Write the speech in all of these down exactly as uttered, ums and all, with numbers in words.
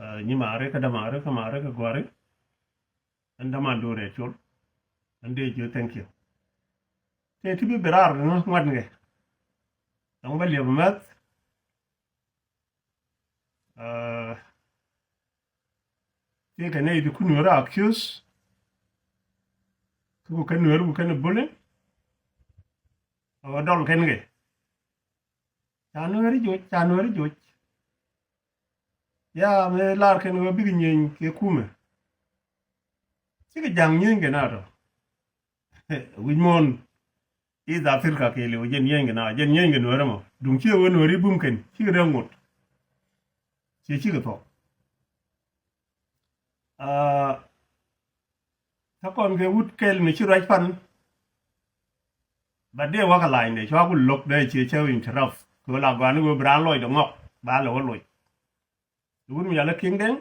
Nyimaari kä dämaari kä maari kä gɔ̱a̱ri. Ɛn däman duun rɛɛ col. Ɛn dee jiö thank you. Tëë ti bi bi raar ni ŋua̱t ŋɛ. Dɔ̱ŋ bä liɛp mɛth. Tëë kɛ nɛy ti kun weri accuse. Kä ku kɛn weri ku kɛn bully. Ɛ wä dɔl kɛn kɛ. Ca nuääri joc, ca nuääri joc. Ya mëë lar kɛn ɣöö bikɛ nyieeny kɛ kumɛ. Cikɛ ja̱ŋ nyieeny kɛ na tɔ. Wi̱c muɔ̱ɔ̱n East Africa kɛɛliw jɛn nyieeny kɛ na, jɛn nyieeny kɛ nuääri mɔ. Duŋ ciɛ ɣöö nuääri bum kɛn cikɛ dee ŋot. Ciɛ cikɛ thuɔ̱k. Aa, kä kɔn kɛ wut kɛl mi ci ruac pan. Ba dee wä kɛ lany dee cua ku lo̱k dee ciɛ cä interrupt kɛ wä la gɔani wee bi raan lɔcdɛ ŋɔk ba lɛ wä loc. Wut mi yalä King Deng.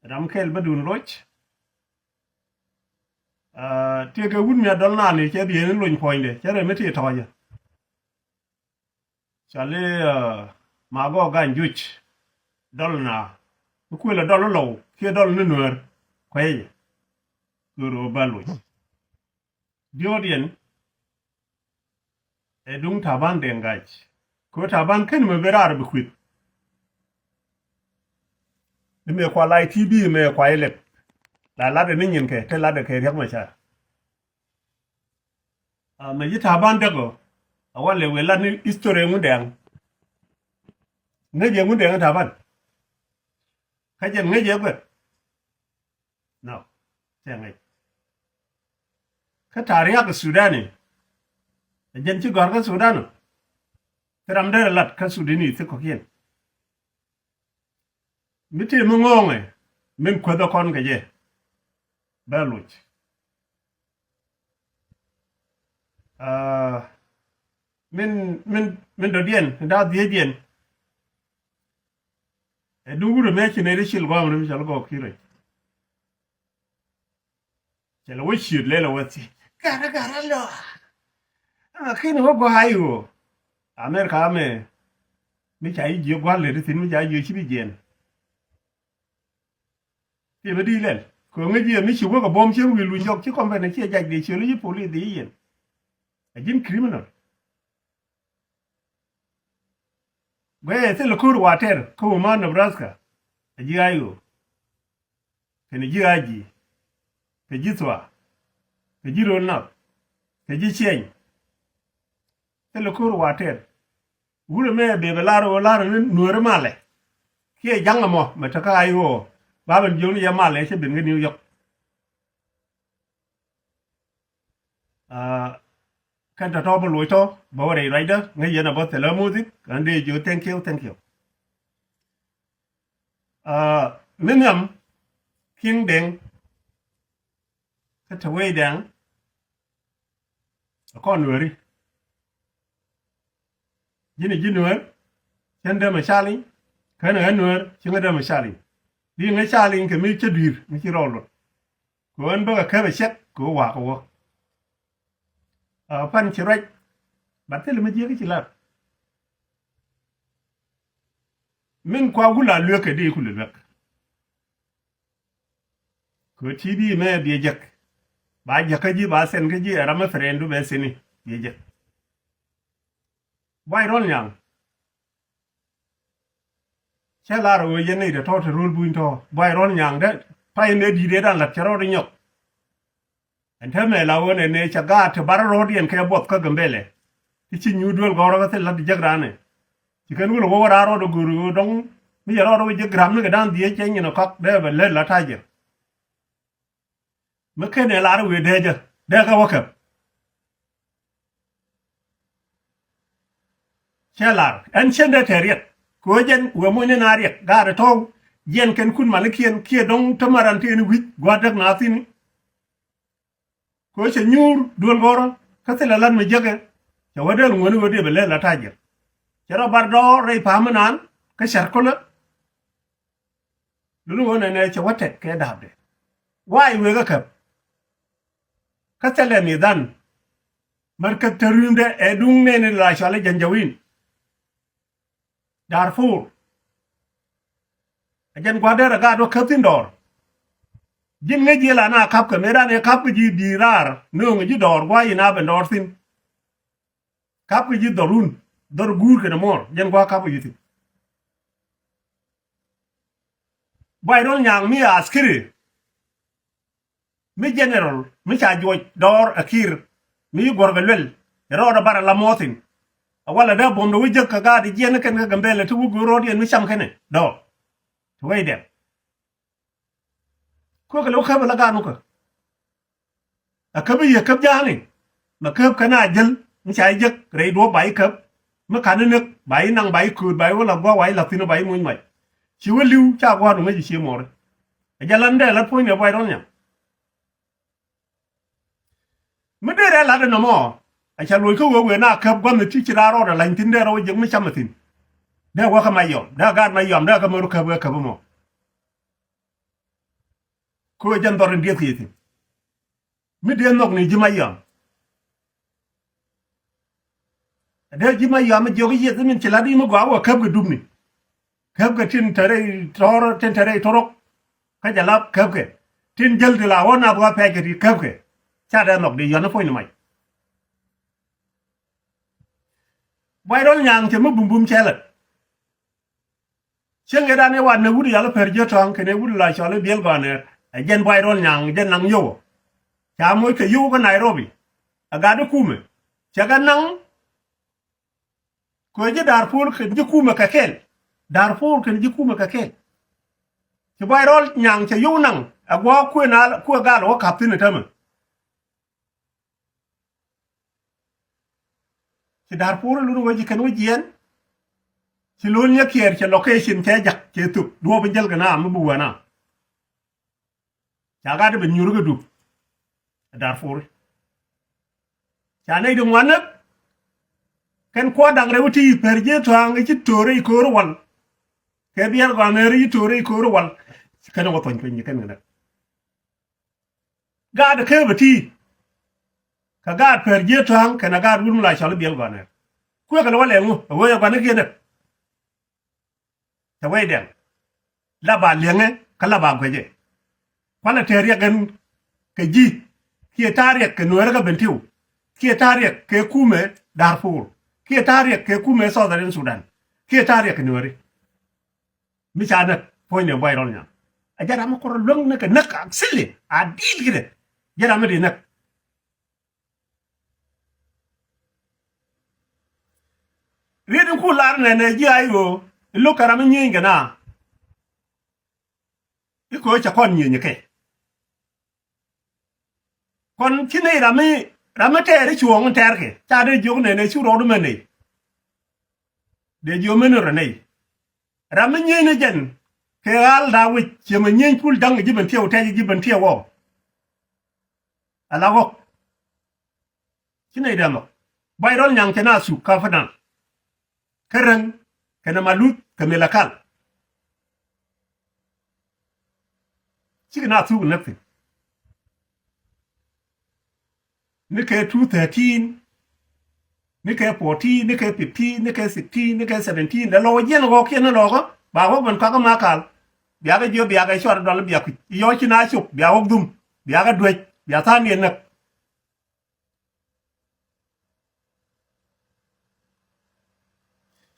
Ram kɛl bä dun loc. Aa, tiɛ kɛ wut mi a dɔl naan i̱ cɛ bieni lony puɔ̱nydɛ cɛ rɛ mi ti tɔ̱ɔ̱cä. Cali, aa, Magɔɔk Gany Juc. Dɔl na mi kuël ɛ dɔl ni Lɔw kiɛ dɔl ni Nuäär. Kuɛy jɛ kɛ ro̱o̱ bä loc. Diɔ̱ɔ̱diɛn ɛ duŋ Taban Deng Gac. Kɛ Taban kɛn mɛ ben raar bi kui̱th. Ni mëë kua lay T V mëë kua ilɛp. La latdɛ ni nyinkɛ te latdɛ kɛ Riɛk Macar. A mɛ ji̱ Taban däk ɔ a walɛ wëë lat ni history ŋun dɛŋ. Ŋäc yɛ ŋun dɛŋ Taban. Kä jɛn ŋäc yɛ guɛt. No, cɛ ŋäc. Kä ta̱a̱ riak kä Sudan ɛ jɛn ci gɔ̱a̱r kä Sudan ɔ. Thil ram derɛ lat kä Sudan i̱ thik kɔ̱kiɛn. Mi tëë mi ŋo̱o̱ŋɛ min kuäthä kɔn kɛ jɛ. Bɛ loc. Aa, min, min, min dɔ̱diɛn, da̱a̱ dhiecdiɛn. Ɛ duŋ wurɛ mëë ci nɛy ti cil gɔam ri mi cɔl gɔɔk ki̱ rɛc. Cɛ lɛ wä ciöt lɛl ɛ wä thiec. Garä garä lɔ. Aa, kini wä gɔaa i̱ ɣöö America amɛ mi ca ji̱ jiök gua̱l lät ithin mi ca jiök ci bi jiɛn. Ti bi di̱i̱t lɛl kɛ ŋäc jiɛ mi ci wä kɛ buɔ̱m cieŋ wi̱i̱ luny jɔk ci kɔmpɛn ci ɛ jac dee ciöl i̱ ci polis dee i̱ yɛn. Ɛ ji̱n criminal. Guɛy ɛ thil ko̱r watɛr kä Omaha, Nebraska. Ɛ ji̱ Iowa. Kɛnɛ ji̱ Aji. Kɛ ji̱ Thua. Kɛ ji̱ Ro̱l Nath. Kɛ ji̱ Ciɛny. Thil ko̱r watɛr. Wurɛ mɛ bee bɛ lar ɣöö lar ni Nuääri malɛ. Kiɛ ja̱ŋ ɛmɔ mɛ te kä Iowa. Ba ben jiök ni yɛ malɛ cä ben kä New York. Aa, kɛn tɔ̱tɔ̱ bä loc tɔ̱ bä wä rɛy ruacdä ŋäc yɛn a bä thilä muthik kɛn dee jiö thank you, thank you. Aa, mi nhiam King Deng kä te wecdɛ a kɔn Nuääri. Ji̱n ji̱ Nuäär cä dämɛ caliŋ. Känɛ ɣän Nuäär cä dämɛ caliŋ. Bi ŋä caliŋ kɛ mi cä dui̱r mi ci rɔɔd lot. Kɛ ɣän bäkɛ käpɛ cɛk kɛ ɣä wakä wä. Aa, pan ci ruac. Bat thilɛ mi jiäk ci lar. Min kua wul a luek kɛ di kulɛ luek. Kɛ ɣä ti bi mɛ biɛ jek. Ba jek kä ji̱ ba sɛn kä ji̱ ɛ ram mi friend du bɛ sini biɛ jek. Buay Rɔl Nyaŋ. Cä lar ɣöö yɛn nɛy tɔ̱tɔ̱ te röl buny tɔ̱ Buay Rɔl Nyaŋ dɛ pay nɛ di̱t ëëdan la̱t cɛ rɔɔd inyɔk. Ɛn täämɛ la ɣöö nɛ nɛ cɛ gaat te bar rɔɔdiɛn kɛ buɔth kä Gambɛlɛ. Ti ci nyuur duel gɔ̱rä kä thil la̱t jek ranɛ. Ci kɛn wul ɣöö wä raar rɔɔd ɛ go̱o̱r ɣöö dɔ̱ŋ mi cɛ rɔɔd ɛ wä jek gram ni kɛ da̱ŋ dhieec cɛ nyin ɛ kɔak dee bɛ lät la ta̱a̱ jɛ. Mi ken ɛ lar wëë dee jɛ dee kä wä käp. Cɛ lar ɛn cien dee tɛ riɛk kɛ ɣöö jɛn wëë moc ni na riɛk gaarɛ tɔ̱w. Jiɛn kɛn kun malikiɛn kiɛ dɔ̱ŋ te maran tëë ni wi̱c gua̱a̱r däk na thi̱n. Kɛ ɣöö cɛ nyuur duel gɔ̱rä kä thilɛ lat mi jäkɛ. Cɛ wä dee ŋuäni ɣöö dee bɛ lɛl la ta̱a̱ jɛ. Cɛ rɔ bar dɔɔr rɛy pa̱a̱m mi naan kä cär kulä. Luni ɣöö nɛnɛ cɛ wä tɛk kɛ da̱a̱pdɛ. Waay wëë kä käp. Kä thilɛ mi dhan. Mär kä te rymdɛ ɛ duŋ nɛni la cɔal i̱ Janjawin. Darfur. Ɛ jɛn gua̱a̱th derɛ gaat wä käp thi̱n dɔɔr. Ji̱n ŋäc ji̱ la na ka̱pkɛ mëë dan ɛ ka̱pkɛ ji̱ di̱i̱t raar nööŋɛ ji̱ dɔɔr gua̱a̱c in a ben dɔɔr thi̱n. Ka̱pkɛ ji̱ dhɔrun, dhɔr guur kɛnɛ muɔɔr, jɛn gua̱a̱th ka̱pkɛ ji̱ thi̱n. Buay Rɔl Nyaŋ mi askiri, mi general, mi ca juɔc dɔɔr a Kiir, mi guɔ̱rkɛ luel, rɔɔdɛ bar a la muɔthin. A walɛ dee buɔ̱mdɛ wä jek kɛ gaat jiɛn kɛn kɛ Gambɛlɛ ti wä go̱o̱r rɔɔdiɛn mi cam kɛnɛ dɔɔr. Ti wecdɛ. Kuekɛ lɛ wä käp ala gaat nukä. A käp i̱ yɛ käp ja̱a̱ni. Ma käp kɛn a jäl mi ca i̱ jek rɛy duɔ̱ɔ̱p ba i̱ käp. Mi ka̱n i̱ näk ba i̱ naŋ ba i̱ kööt ba i̱ wä la gua̱a̱k wa i̱ la̱th thi̱n ba i̱ moc mac. Ci wä li̱w ca gua̱a̱r duŋ ŋäc i̱ cie muɔɔri. Ɛ jɛ lan dee lat puɔ̱nydɛ Buay Rɔl Nyaŋ. Mi dee rɛl lat ɛnɔmɔ. A ca luɔ̱c kä wee wee na käp gua̱n mi ti ci raar rɔɔdɛ lany thi̱n dee rɔ wä jek mi cam mi thi̱n. Dee wä kä Mayɔm dee gaat Mayɔm dee kä mɛ ru käp wee käp ɛmɔ. Kɛ wee jɛn dhɔr in dieth kɛ thi̱n. Mi dee nhɔk ni ji̱ Mayɔm. Dee ji̱ Mayɔm mi jiɔk i̱ yieth i̱ min ci lat i̱ mi gɔaa wä käp kɛ dupni. Käp kɛ tin te rɛy tɔɔr tin te rɛy torok. Kä jɛ lap käp kɛ tin jäl ti la wä nath wä pɛc kɛ ti käp kɛ. Ca dee nhɔk di yɔn i̱ puɔ̱ny ni mac. Buay Rɔl Nyaŋ cɛ mi bumbum cɛ lät. Cieŋ ëëdan ëë wat ni wut yal i̱ Pɛr Ji̱ Tɔ̱a̱ŋ kɛnɛ wut la cɔl i̱ Biɛl Gɔnɛɛr ɛ jɛn Buay Rɔl Nyaŋ jɛn naŋ yio̱wä. Ca moc kɛ yio̱w kä Nairobi. Ɛ gat i̱ kumɛ cɛ kɛ naŋ. Kuɛ ji̱ Darfur kɛn ji̱ kumɛ kɛ kɛl. Darfur kɛn ji̱ kumɛ kɛ kɛl. Ci Buay Rɔl Nyaŋ cɛ yio̱w naŋ ɛ gua̱a̱k kuëë na kuëë gal wä ka̱p thi̱n ɛ tämɛ. Ci Darfur lun wec ci kɛn wec jiɛn. Ci lo̱l nyɛ kiɛɛr cɛ location cɛ jak cɛ thuk duɔɔp in jäl kɛ na mi bi wä na. Ca gat bi nyuur kɛ dup. Darfur. Ca nɛy di ŋuan näk. Kɛn kua̱r da̱ŋ rɛw ti Pɛr Ji̱ Tɔ̱a̱ŋ ci to̱o̱rɛ i̱ ko̱o̱r wal. Kɛ Biɛl Gɔnɛɛr ci to̱o̱rɛ i̱ ko̱o̱r wal. Kɛn wä thuɔ̱ny piny kɛn kɛ näk. Gaat ɛ kee bɛ ti̱i̱. Kɛ gaat Pɛr Ji̱ Tɔ̱a̱ŋ kɛnɛ gaat wut mi la cɔl i̱ Biɛl Gɔnɛɛr. Kuekɛ lɛ wä lɛ ŋu ɛ wee ɛ gua̱nikiɛn ɛ. Cɛ wecdɛn. La ba liɛŋɛ kä la ba guecɛ. Kualɛ tɛɛr riɛk ɛn kɛ ji̱. Kiɛ ta̱a̱ riɛk kɛ Nueeri kä Bentiu. Kiɛ ta̱a̱ riɛk kɛ kumɛ Darfur. Kiɛ ta̱a̱ riɛk kɛ kumɛ Southern Sudan. Kiɛ ta̱a̱ riɛk kɛ Nueeri. Mi ca näk puɔ̱nydɛ Buay Rɔl Nyaŋ. A jɛ ram mi kuɔr luäŋ ni kɛ näk a silly a di̱i̱l kidɛ. Jɛ ram mi di näk. Riet in ku lar nɛ nɛ ji̱ a i̱ ɣöö i̱ lo̱k kɛ ram mi nyieeny kɛ na. I̱ köö cɛ kɔn nyieeny kɛ. Kɔn ci nɛy ram mi ram mi tɛɛr i̱ cuɔ̱ɔ̱ŋ in tɛɛr kɛ ca dee jiök nɛ nɛ cu rɔɔdu mɛ nɛy. Dee jiök mɛn rɔ nɛy. Ram mi nyieeny ni jɛn kɛ ɣa̱l da̱a̱ wec ciɛ mɛ nyieeny pul da̱ŋ ji̱ ben tiɛw tɛc ji̱ ben tiɛw ɔ. Ala ɣɔk. Ci nɛy dɛm ɔ. Buay Rɔl Nyaŋ cɛ na thuk ka Padaŋ. Kä Reŋ kɛnɛ Maluth kɛ Malakal. Cikɛ na thuk näk thi̱n. Ni kɛ two thirteen, ni kɛ fourteen, ni kɛ fifteen, ni kɛ sixteen, ni kɛ seventeen. Lɛ lɔk jiɛn ɣɔk kiɛn ni lɔkä ba ɣɔk ben kakä ma kal. Biakɛ jiɔ biakɛ cuar dɔl biak kui̱c yɔc ci na cop bia ɣɔk dhum biakɛ duec bia tha̱a̱ŋ diɛn näk.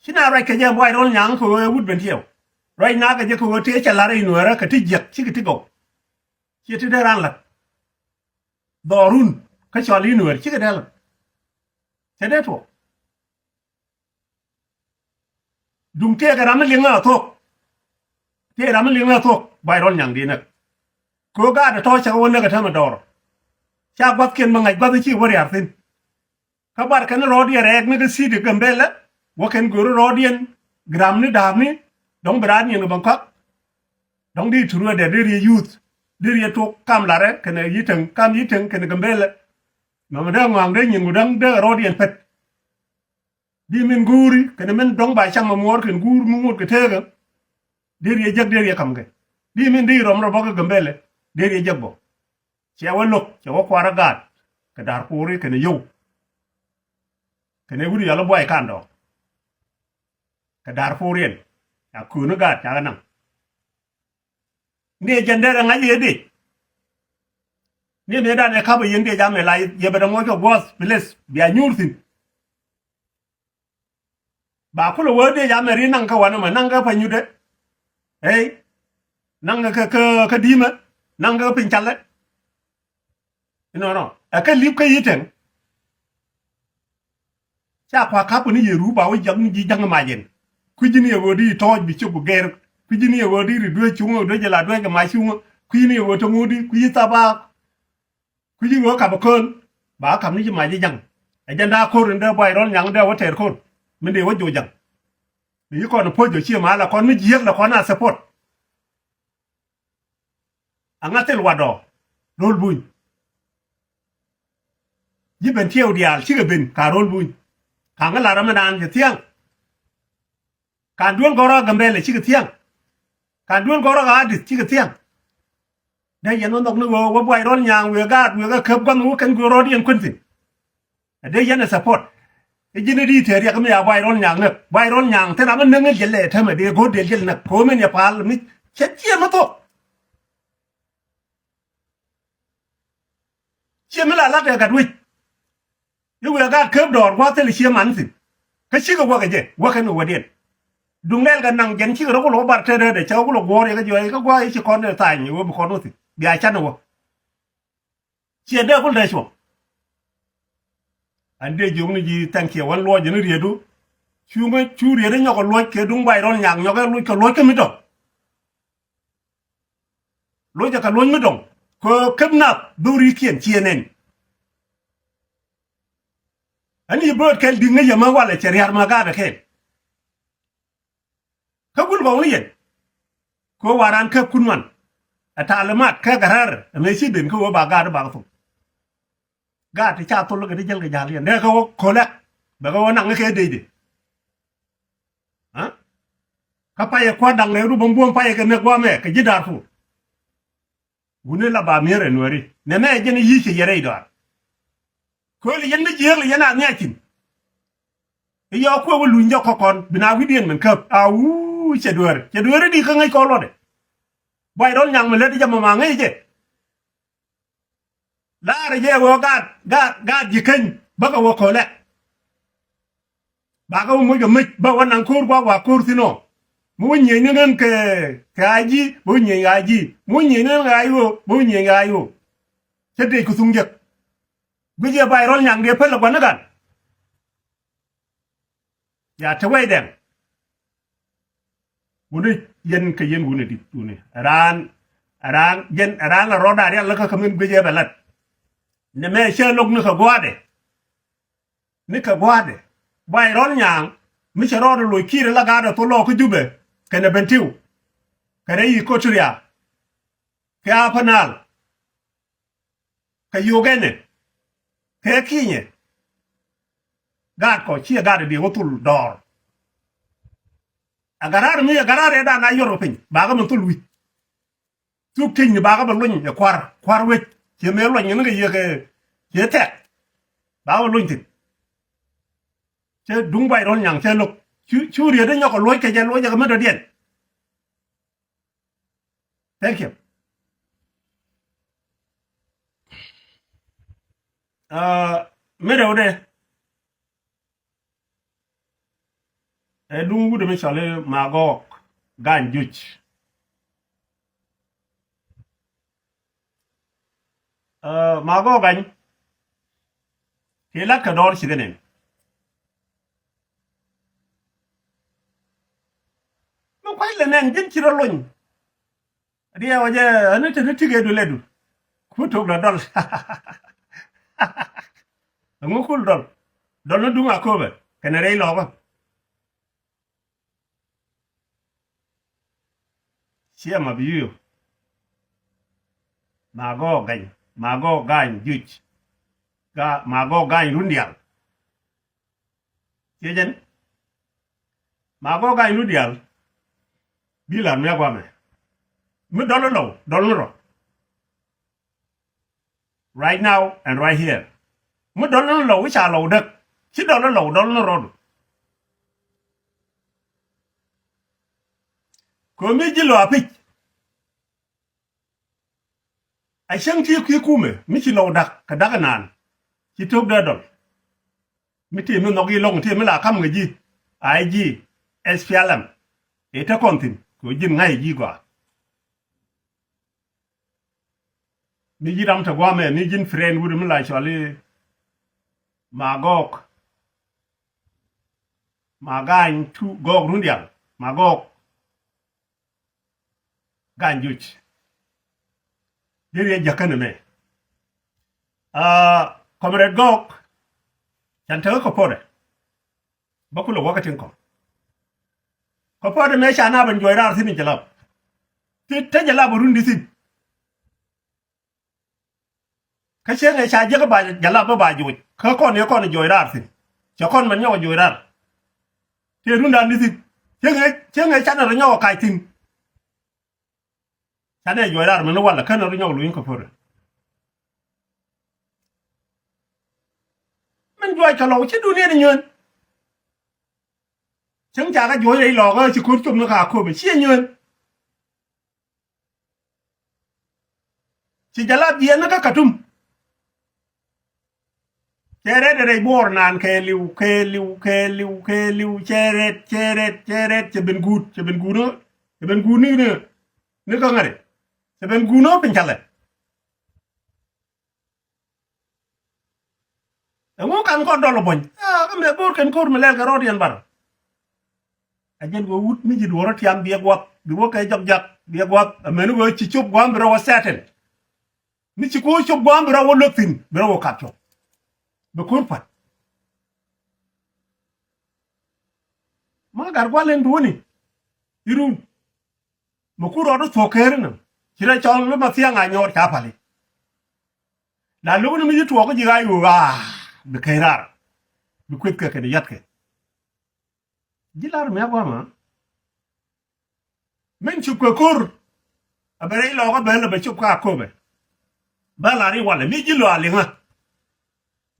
Ci na ruac kɛ jɛ Buay Rɔl Nyaŋ kɛ ɣöö ɛ wut ben tiɛw. Ruac na kɛ jɛ kɛ ɣöö tëë cɛ la̱r i̱ Nueerä kɛ ti jiäk cikɛ ti gɔw. Ciɛ ti dee raan la̱t. Dhɔrun kä cɔal i̱ Nueer cikɛ dee la̱t. Cɛ dee tuɔɔk. Duŋ tëëkɛ ram mi liŋä a thuɔ̱k. Tëë ram mi liŋä a thuɔ̱k Buay Rɔl Nyaŋ di näk. Kɛ ɣöö gaat ɛ tɔ̱ cɛ kɛ wä näk ɛ täämɛ dɔɔr. Ca gua̱thkiɛn bä ŋa̱c gua̱th i̱ ci wä riaar thi̱n. Kä bar kɛn rɔɔdiɛn rɛɛk ni kä city Gambɛlɛ wä kɛn go̱o̱ri rɔɔdiɛn gramni da̱a̱pni. Dɔ̱ŋ bi raar niɛn kɛ Bangkɔk. Dɔ̱ŋ di turuɛ dɛ di riɛ youth di riɛ tok kam larɛ kɛnɛ Yi̱täŋ kam Yi̱täŋ kɛnɛ Gambɛlɛ. Mɛmɛ dee ŋɔaŋ dee nyin ku däŋ dee rɔɔdiɛn pet. Di min guuri kɛnɛ min dɔ̱ŋ ba cam mɛ muɔɔr kɛn guur mi ŋot kɛ teekä. Dee riɛ jek dee riɛ kam kɛ di min di rɔm rɔ bä kä Gambɛlɛ dee riɛ jek bä. Cɛ wä lo̱k cɛ wä kuarä gaat kɛ Darpuri kɛnɛ yio̱w. Kɛnɛ wut yɔl i̱ Buay Kandɔɔŋ kɛ Darpuriɛn ca kööni gaat ca kɛ naŋ. Ni ɛ jɛn derɛ ŋa̱c yɛ dec. Ni mëë dan ɛ kap ɛ yɛn dec amɛ la yɛ bɛ dɛ ŋuɔc kɛ guɔth bi leth bia nyuur thi̱n. Ba kulɛ wee dec amɛ ri naŋ kä wanɛ mɛ naŋ kä panyutdɛ. Ey. Naŋ kä kä kä di̱mɛ. Naŋ kä piny calɛ. Inɔnɔ ɛ kä li̱p kä yi̱tɛŋ. Ca kua ka̱p ni yɛ rup a wä jiak ni ji̱ ja̱ŋ mac in. Kui̱ ji̱n yɛ ɣöö di tɔɔc bi cop kɛ gɛr. Kui̱ ji̱n yɛ ɣöö di ri duee cuŋ ɣöö duee jɛ la duee kɛ mac cuŋ. Kui̱ ji̱n yɛ ɣöö te ŋuudi kui̱ ji̱ thap a. Kui̱ ji̱ ɣöö kap ɛ köön ba ɣä kap ni ji̱ mac ji̱ ja̱ŋ. Ɛ jɛn daa ko̱r in dee buay rɔl nyaŋ dee wä tɛɛr ko̱r. Min dee wä joc ja̱ŋ. Ni ji̱ kɔn puɔ̱c jɔ cië ma la kɔn mi jiääk la kɔn a support. Aŋa thil watdɔ ro̱l buny. Ji̱ ben tiɛɛw diaal cikɛ ben ka ro̱l buny. Kaŋä lar ɛ mi naan cɛ thia̱ŋ. Kan duel gɔrɔ Gambɛlɛ cikɛ thia̱ŋ. Kan duel gɔrɔ Adith cikɛ thia̱ŋ. Dee yɛn wä nhɔk ni ɣöö wä buay rɔl nyaŋ wëë gaat wëë kä käp gua̱n wä kɛn gui̱ rɔɔd yɛn kuën thi̱n. Ɛ dee yɛn ɛ support. I̱ ji̱n i̱ di tëë riɛk mi ya buay rɔl nyaŋ näk buay rɔl nyaŋ thil ram mi näk ni jɛl lɛ täämɛ dee go̱o̱r dee jɛl näk ko̱o̱m in yɛ pal mi cɛ ciɛ mi thok. Ciɛ mi la lat ɛ gat wec. I̱ wëë gat kep dɔɔr gua̱th thil cië man thi̱n. Kä cikɛ wäkɛ jɛ wäkɛ ni wädiɛn. Duŋ lɛl kɛ naŋ jɛn cikɛ rɔ kulɛ wä bar tɛt rɛɛdɛ cɛ wä kulɛ guɔ̱ɔ̱r yɛ kä jiɔc kä gua̱a̱ i̱ ci kɔn dee thany i̱ wä bi kɔn wä thi̱n bia canɛ wä. Ciɛ dee kul dee cuɔ̱ŋ. An dee jiök ni ji̱ thank you wän luɔc jɛ ni rietdu. Cuŋä cu riet i̱ nyɔkɛ luɔc kɛ duŋ bay rɔl nyak nyɔkɛ luɔc kɛ luɔc kä mi dɔ̱ŋ. Luɔcɛ kɛ luɔc mi dɔ̱ŋ kɛ kep nath dhorikiɛn ciɛ nɛn. Ani bööt kɛl di̱k ŋäc yɛ mä walɛ cɛ ria̱r mä gaatɛ kɛɛl. Kä gul gɔw ni yɛn. Kɛ waran kä kun man ɛ talimat kä ga̱ra̱r ɛ mëë ci ben kä wä ba gaat ba kä thok. Gaat ti ca thol kɛ ti jäl kɛ ja̱l yɛn dee kä wä kolɛ bɛ kä wä naŋ kɛ dee dee. Kä payɛ kua̱r da̱ŋ rɛy ru bä buɔ̱m payɛ kɛ nɛk guamɛ kɛ ji̱ Darfur. Wuni la ba mi̱eer ɛ nuääri nɛmɛ ɛ jɛn i̱ yi̱c cɛ yɛ rɛy dɔaar. Kööli yɛn mi jiääk li yɛn a nhiac thi̱n. I̱ yɔɔk kuɛ wä luny jɔk kɔkɔn bi na wi̱diɛn mɛn käp a wuu cɛ dueeri cɛ dueeri di kä ŋäc kɔn luɔtdɛ. Buay rɔl nyaŋ mi lät jɛ mama ŋäc jɛ. Laarɛ jɛ wä gaat gaat gaat ji̱ keny bäkɛ wä kölɛ. Bakɛ wä moc kɛ mec bä wä naŋ ko̱r guak wa ko̱r thi̱n ɔ. Mi wä nyieny ni ŋän kɛ kɛ a ji̱ bä wä nyieny kɛ a ji̱ mi wä nyieny ni ŋän kɛ a i̱ ɣöö bä wä nyieny kɛ a i̱ ɣöö. Cä dec kɛ thuŋ jek. Guic yɛ bay rɔl nyaŋ dee päl ɛ gua̱n ni gan. Ya te wɛy dɛŋ. Wuni yɛn kɛ yɛn wuni dit wuni raan raan jɛn raan la rɔɔda rial la kä kä min guic yɛ bɛ lat. Nɛ mɛ cɛ lok ni kɛ gua̱a̱dɛ. Ni kɛ gua̱a̱dɛ bay rɔl nyaŋ mi cɛ rɔɔdɛ loc ki̱i̱rɛ la gaatdɛ thol lɔɔk kä Jubɛ kɛnɛ Bentiu kɛnɛ Equatoria kɛ Upper Nile. Kɛ yio̱o̱k ɛnɛ kɛ kinyɛ. Gaat kɔ ciɛ gaat ɛ diɛ wä thul dɔɔr. A garar mi a garar ɛ dan a yɔr kɛ piny bakä mi thul wi̱c. Thuk ti̱ny ni bakä bɛ luny ɛ kua̱r kua̱r wec ciɛ mëë luny ni kɛ yiëk ɛ ciɛ tɛk. Bakä bɛ luny thi̱n. Cɛ duŋ bay rɔl nyaŋ cɛ lo̱k cu cu riet ɛ nyɔk kɛ luɔc kɛ jɛ luɔc ɛ kɛ mi dɔ̱diɛn. Thank you. Aa, mi rɛwdɛ ɛ duŋ wut mi cɔli Magɔɔk Gany Juc. Aa, Magɔɔk Gany. Ki lat kɛ dɔɔr cikɛ nɛn. Mi kuac lɛ nɛn ji̱n ci rɔ lony. Riɛw jɛ ani te ni tik ɛ du lɛ du. Ku tok la dɔl. Ɛŋu kul dɔl. Dɔl ni duŋ a köpɛ kɛnɛ rɛy lɔkä. Ciɛ ma bi yio̱w. Magɔɔk Gany, Magɔɔk Gany Juc. Ga Magɔɔk Gany run dial. Ciɛ jɛn. Magɔɔk Gany run dial. Bi la nuɛ guamɛ. Mi dɔl ni lɔw dɔl ni rɔ. Right now and right here. Mi dɔl ni lɔw i̱ ca lɔw däk ci dɔl ni lɔw dɔl ni rɔdu. Kömi ji̱ lɔ apic. A cäŋ ti kui̱ kumɛ mi ci lɔw da̱k kɛ da̱k inan. Ci to̱k dee dɔl. Mi ti mi nhɔk i̱ lɔŋ ti mi la ka̱m kɛ ji̱. A ji̱ S P L M. I̱ te kɔn thi̱n kɛ ji̱n ŋa̱c ji̱ gɔaa. Mi ji̱ ram te gua̱a̱mɛ mi ji̱n friend wut mi la cɔal i̱ Magɔk. Magany cu Gɔk run dial. Magɔk. Gany juc. Deri a jakä ni mɛ. Aa, Comrade Gɔk. Can te kä kɔ podɛ. Bä kulɛ wä kä tin kɔ. Kɔ podɛ mɛ ca na ben juɔy raar thi̱n in jalap. Ti te jalap run di thi̱n. Kä cieŋ ɛ ca jiäk ba jalap bä ba juɔc kä kɔn yɛ kɔn juɔc raar thi̱n. Cɛ kɔn mɛn nyɔk juɔc raar. Tëë rundan ni thi̱n. Cieŋ ɛ, cieŋ ɛ canɛ rɔ nyɔk kac thi̱n. Canɛ juɔc raar mɛn walɛ känɛ rɔ nyɔk luny kɛ pörɛ. Mɛn juɔc kɛ lɔw ci duniɛn inyuɛn. Cieŋ ca kɛ juɔc rɛy lɔɔkä ci ko̱r cop ni ka köpɛ ci inyuɛn. Ci jalap jiɛn ni kä Katum. Cɛ rɛt rɛy buɔɔr naan kɛɛliw, kɛɛliw, kɛɛliw, kɛɛliw, cɛ rɛt, cɛ rɛt, cɛ rɛt, cɛ ben guut, cɛ ben guut ni, cɛ ben guut ni, ni, ni kä ŋäri. Cɛ ben guut ni piny calɛ. Ɛŋu kan kɔn dɔl buɔ̱ny? Aa, kä mɛ go̱o̱r kɛn ko̱r mi lɛl kɛ rɔɔdiɛn bar. A jɛn wä wut mi ji̱ duɔ̱ɔ̱r tiam biɛ guath, bi wä kɛ jɔk jak, biɛ guath. Amäni wä ci cop gua̱a̱m bi rɔ wä sɛtɛl. Mi ci ko̱o̱r cop gua̱a̱m bi rɔ wä lo̱k thi̱n, bi rɔ wä kap cop. Bi ko̱r pa̱t. Ma gat gua̱l ɛn bi wäni. Irun. Mɛ kur rɔɔdu thuɔ̱k ker inɔ. Ci rɔ cɔl mi ma thiaŋ a nyɔɔr ca pali. La lo̱k ni mi ci tuɔɔk ji̱ ɣaac ɣöö aa bi keny raar. Bi kueth kɛ kɛn ya̱tkɛ. Ji̱ lar mi a gua̱a̱ma. Min cop kɛ ko̱r. A bɛ rɛy lɔɔkä bɛ lɛ bɛ cop ka köpɛ. Bä lar i̱ walɛ mi ji̱ lɔ a liŋä.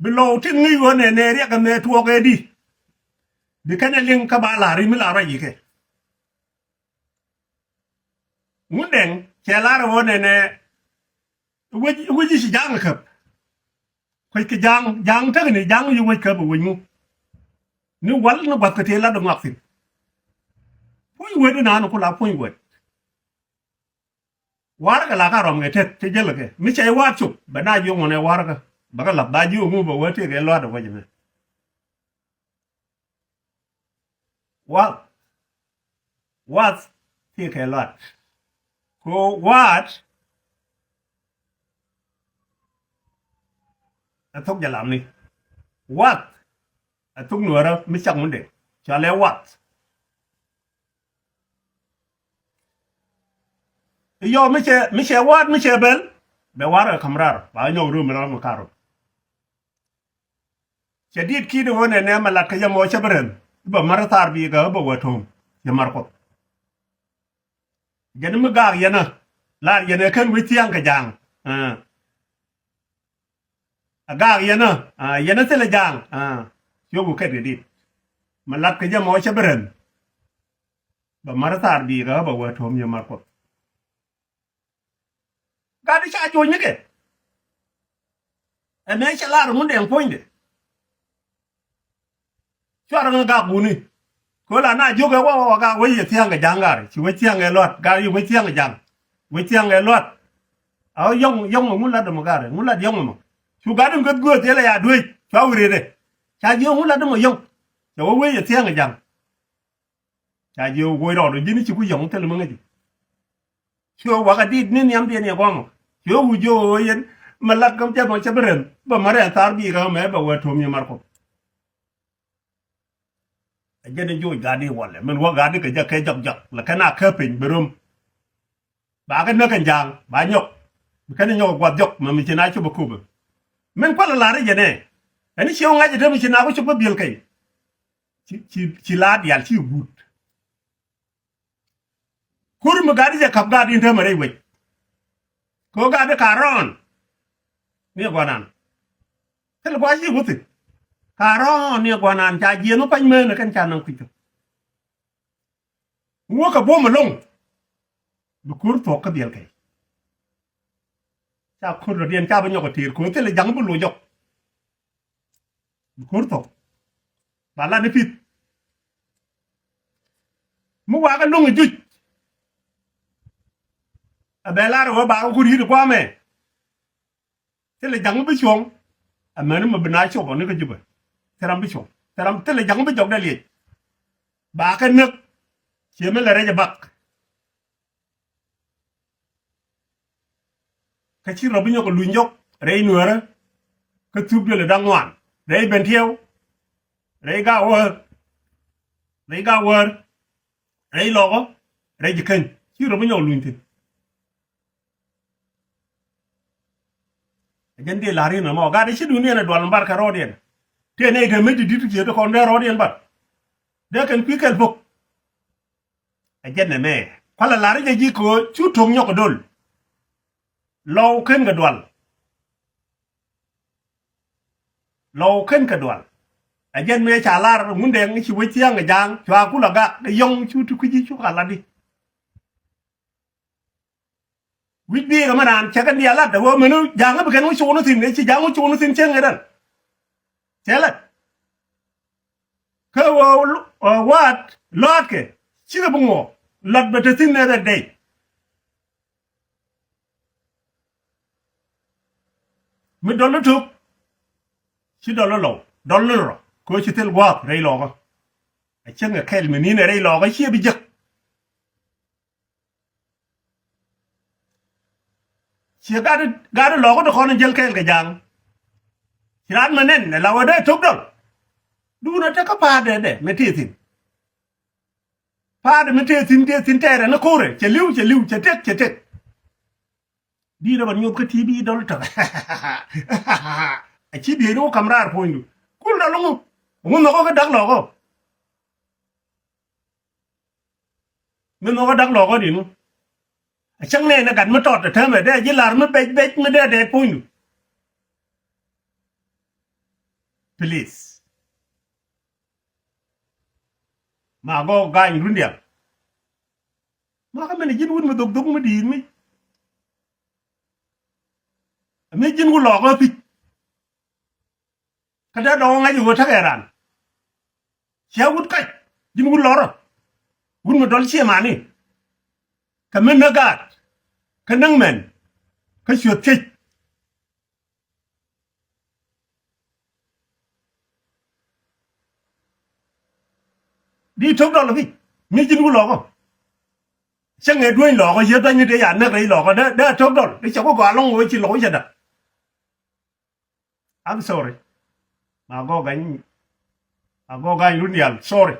Bi lɔw tin ŋi̱i̱c ɣöö nɛ nɛ riɛk ɛmɛ tuɔɔk ɛ di. Bi kɛn ɛ liŋ kä ba lar i̱ mi la ruac ikɛ. Ŋundɛŋ cɛ lar ɣöö nɛnɛ wec, wec i̱ ci ja̱a̱ŋ käp. Kuec kɛ ja̱a̱ŋ, ja̱a̱ŋ tekni ja̱a̱ŋ i̱ wec käp ɛ wec ŋu. Ni wal ni gua̱th kɛ tëë lat ɛ ŋɔak thi̱n. Puɔ̱ny wet inaan ku la puɔ̱ny wet. Warkɛ la ka rɔm kɛ tet cɛ jäl kɛ mi cɛ i̱ waat cop bɛ na jiök ŋuɔ̱n ɛ warkɛ. Bɛ kɛ lath ba jiök ŋu bɛ wee tëëkɛ luaat ɛ wec ɛmɛ. Wath. Wath ti kɛ luat. Ko wath. Ɛ thok jalamni. Wath. Ɛ thok nuɔrä mi cak mundɛ. Cɔalɛ wath. Iyɔ mi cɛ, mi cɛ wath mi cɛ bɛl. Bɛ warɛ kam rar ba nyɔk rum ram mi karɔ. Cɛ dit ki̱i̱t ɣöö nɛnɛ mɛ lat kä yɛ mɔ cä bi rɛn i̱ bɛ mär thaar bi̱i̱kä i̱ bɛ wä to̱o̱m cɛ mär kuɔth. Jɛn mi gaak yɛn ɛ lar yɛn ɛ kän wec thia̱a̱ŋ kɛ ja̱a̱ŋ. Ɛ gaak yɛn ɛ yɛn ɛ thilɛ ja̱a̱ŋ. Ciöku kɛt kɛ dit mɛ lat kä yɛ mɔ cä bi rɛn bɛ mär thaar bi̱i̱kä i̱ bɛ wä to̱o̱m cɛ mär kuɔth. Gat i̱ ca jo̱o̱c nikɛ. Ɛmɛ cɛ lar ŋun dɛŋ puɔ̱nydɛ. Cuarɛ ŋä gak guni. Köl ana jiök ɛ wä wä gak wec yɛ thia̱ŋ kɛ ja̱ŋ gari ci wec thia̱ŋ kɛ luat gari wec thia̱ŋ kɛ ja̱ŋ. Wec thia̱ŋ kɛ luat. A wä yɔ̱ŋ yɔ̱ŋ mɛ ŋun lat dämɔ gari ŋun lat yɔ̱ŋ mɛ. Cu gat in geth gööth yɛlɛ ya dueec cua wi̱i̱ riet ɛ. Ca jiök ŋun lat dämɔ yɔ̱ŋ. Cɛ wä wec yɛ thia̱ŋ kɛ ja̱ŋ. Ca jiök woc rɔɔdɔ ji̱n ci ku yɔ̱ŋ thil mi ŋäci. Ciö wakä dit ni nhiamdiɛn yɛ gua̱mɔ. Ciö wi̱c jiök ɣöö yɛn mɛ lat kä jɛ mɔ cɛ bi rɛn bä mɛ rɛn thaar bi̱i̱kä mɛ bɛ wee to̱o̱m yɛ mar kuɔth. Ɛ jɛn i̱ joc gat i̱ walɛ min wä gat i̱ kɛ jɛ kɛ jɔk jɔk lɛ kɛn a kä piny bi rom. Ba kɛ näk kɛn ja̱a̱ŋ ba nyɔk. Bi kɛn i̱ nyɔk ɛ guath jɔk mɛ mi ci na cop ɛ köpɛ. Min kualɛ la̱r i̱ jɛn ɛ ɛn i̱ ciɛ wä ŋa̱c ɛ te mi ci na ku cop kä biël kɛy. Ci, ci, ci la̱r diaal ci guut. Kur mi gat i̱ jɛ ka̱p gat in täämɛ rɛy wec. Kɛ ɣöö gat i̱ ka rɔɔn. Ni ɛ gua̱nan. Thil gua̱c i̱ wuthi. Ka rɔɔn ni ɛ gua̱nan ca jiɛn wä pa̱ny meen ɛ kɛn ca naŋ kui̱c kɛ. Wä kɛ buɔ̱m ɛlɔ̱ŋ. Bi kur thuɔ̱k kä biɛl kɛy. Ca ko̱r dɔ̱diɛn ca bi nyɔk ɛ tëër ko̱r thilɛ ja̱ŋ bi lo̱c jɔk. Bi ko̱r thok ba lat ni pith. Mi wakä luŋ ɛ juc. Ɛ bɛ lar ɛ wee ba kɛ ko̱r yi̱t ɛ gua̱a̱mɛ. Thilɛ ja̱ŋ bi cuɔ̱ŋ. Amäni mi bi na cop ɔ ni kä Jubɛ. Thil ram bi cuɔ̱ŋ, thil ram, thilɛ ja̱ŋ bi jɔk dee liɛc. Ba kɛ näk. Ciɛ mi lɛ rɛc ɛ bak. Kä ci rɔ bi nyɔk ɛ luny jɔk rɛy Nuäärä. Kä thup duël ɛ da̱ŋ ŋuan rɛy Bentiɛw, rɛy Gawäär, rɛy Gawäär, rɛy Lɔkä, rɛy Ji̱käny. Ci rɔ bi nyɔk ɛ luny thi̱n. Ɛ jɛn dee la̱r inɔ mɔ gat i̱ ci duundiɛn ɛ dual mi bar kɛ rɔɔdiɛn. Tëë nɛy te mec ti di̱t kiɛ ti kɔn dee rɔɔdiɛn bar. Dee kɛn kui̱ kɛl bok. Ɛ jɛn nɛmɛ kualɛ la̱r i̱ jɛ ji̱ kɛ ɣöö cu to̱k nyɔk kɛ do̱l. Lɔw ken kɛ dual. Lɔw ken kɛ dual. Ɛ jɛn mëë ca lar Ŋundɛŋ i̱ ci wec thia̱a̱ŋ kɛ ja̱a̱ŋ cua kulɛ gak kɛ yɔ̱ŋ cu ti kui̱ci cu ka lat di. Wi̱c bi̱i̱ kɛ mi raan cɛ kɛn diaal lat ɛ ɣöö meni ja̱a̱ŋ bi kɛn wä cuun thi̱n ëë ci ja̱a̱ŋ wä cuun thi̱n cieŋ ëë rɛl. Cɛ lat. Kä ɣöö waat lɔaatkɛ cikɛ bi ŋuɔ lat bɛ te thi̱n ëë rɛl dɛy. Mi dɔl ni tok ci dɔl ni lɔw dɔl ni rɔ kɛ ɣöö ci thil gua̱a̱p rɛy lɔɔkä. A cäŋ ɛ kɛl mi ni̱n ɛ rɛy lɔɔkä ciɛ bi jek. Ciɛ gat gat lɔɔkä ti kɔn jäl kɛɛl kɛ ja̱a̱ŋ. Ci raan mɛ nɛn ɛ la wä dee tok dɔl. Duun ɛ tek kä pa̱a̱t dee dee mɛ tëë thi̱n. Pa̱a̱t dee mɛ tëë thi̱n tëë thi̱n tɛɛrɛ ni ko̱rɛ cɛ li̱w cɛ li̱w cɛ tek cɛ tek. Di̱i̱t ɛ bɛ nyuɔth kä ti̱i̱ bi dɔl tek. A ci bieyni wä ka̱m raar puɔ̱nydu kul dɔl ŋu. Ŋu nhɔkä kä da̱k lɔɔkä. Mi nhɔkä da̱k lɔɔkä di̱t ŋu. A cäŋ nɛy ni gat mi tɔt ɛ täämɛ dee ji̱ la̱r mi bɛc bɛc mi dee dɛɛt puɔ̱nydu. Please. Ma gɔɔk ga̱a̱ny run diaal. Ma kä mɛn ji̱n wut mi dhok dhok mi di̱i̱t mi. Mi ji̱n wut lɔɔkä thi̱c. Kä dee dɔ̱ŋ ŋa̱c i̱ ɣöö tekɛ raan. Cia wut kac ji̱n wut lɔrä. Wut mi dɔl ciɛ mani. Kɛ mi näk gaat kä näk mɛn kä cuɛ thiec. Di tok dɔl ki mi ji̱n wut lɔkä. Cä ŋɛ dueny lɔkä yie duany ni dee ya näk rɛy lɔkä dee dee tok dɔl di cɛ ku gɔaa lɔŋ wee ci lɔk wee cɛ da̱k. I'm sorry. Ma gɔɔk gany, ma gɔɔk gany run yal, sorry.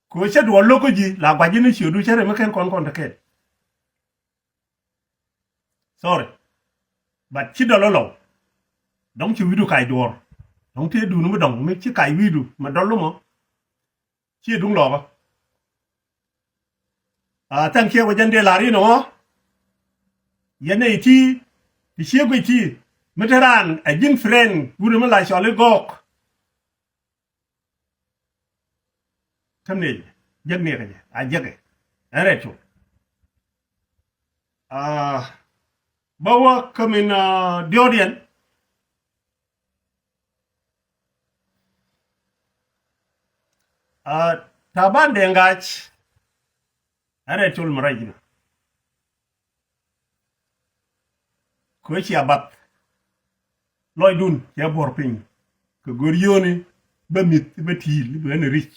Kɛ ɣöö cä duɔl lo̱k kä ji̱ la gua̱c ji̱ ni ciötdu cä rem mi ken kɔn kɔn te ken. Sorry. But ci dɔl ɔ lɔw. Dɔ̱ŋ ci wi̱cdu kac duɔ̱ɔ̱r. Dɔ̱ŋ tëë duun mi dɔ̱ŋ mi ci kac wi̱cdu mɛ dɔl lumɔ. Ci duŋ lɔkä. A thank you wä jɛn dee la̱r inɔ. Yɛn nɛy ti ti cie guic ti mi te raan ɛ ji̱n friend wut mi la cɔl i̱ gɔɔk. Kä nɛy jek ni kɛ jɛ a jekɛ ɛn rɛt cu. A bä wä kä min a diɔ̱ɔ̱diɛn. A Taban Deng Gai. Ɛn rɛy col mi rɛy ji̱n. Kɛ ɣöö cia bath lɔcdun cɛ buɔ̱r piny kɛ gör yio̱o̱ni bä mi̱th bä ti̱i̱l bä ni ri̱c.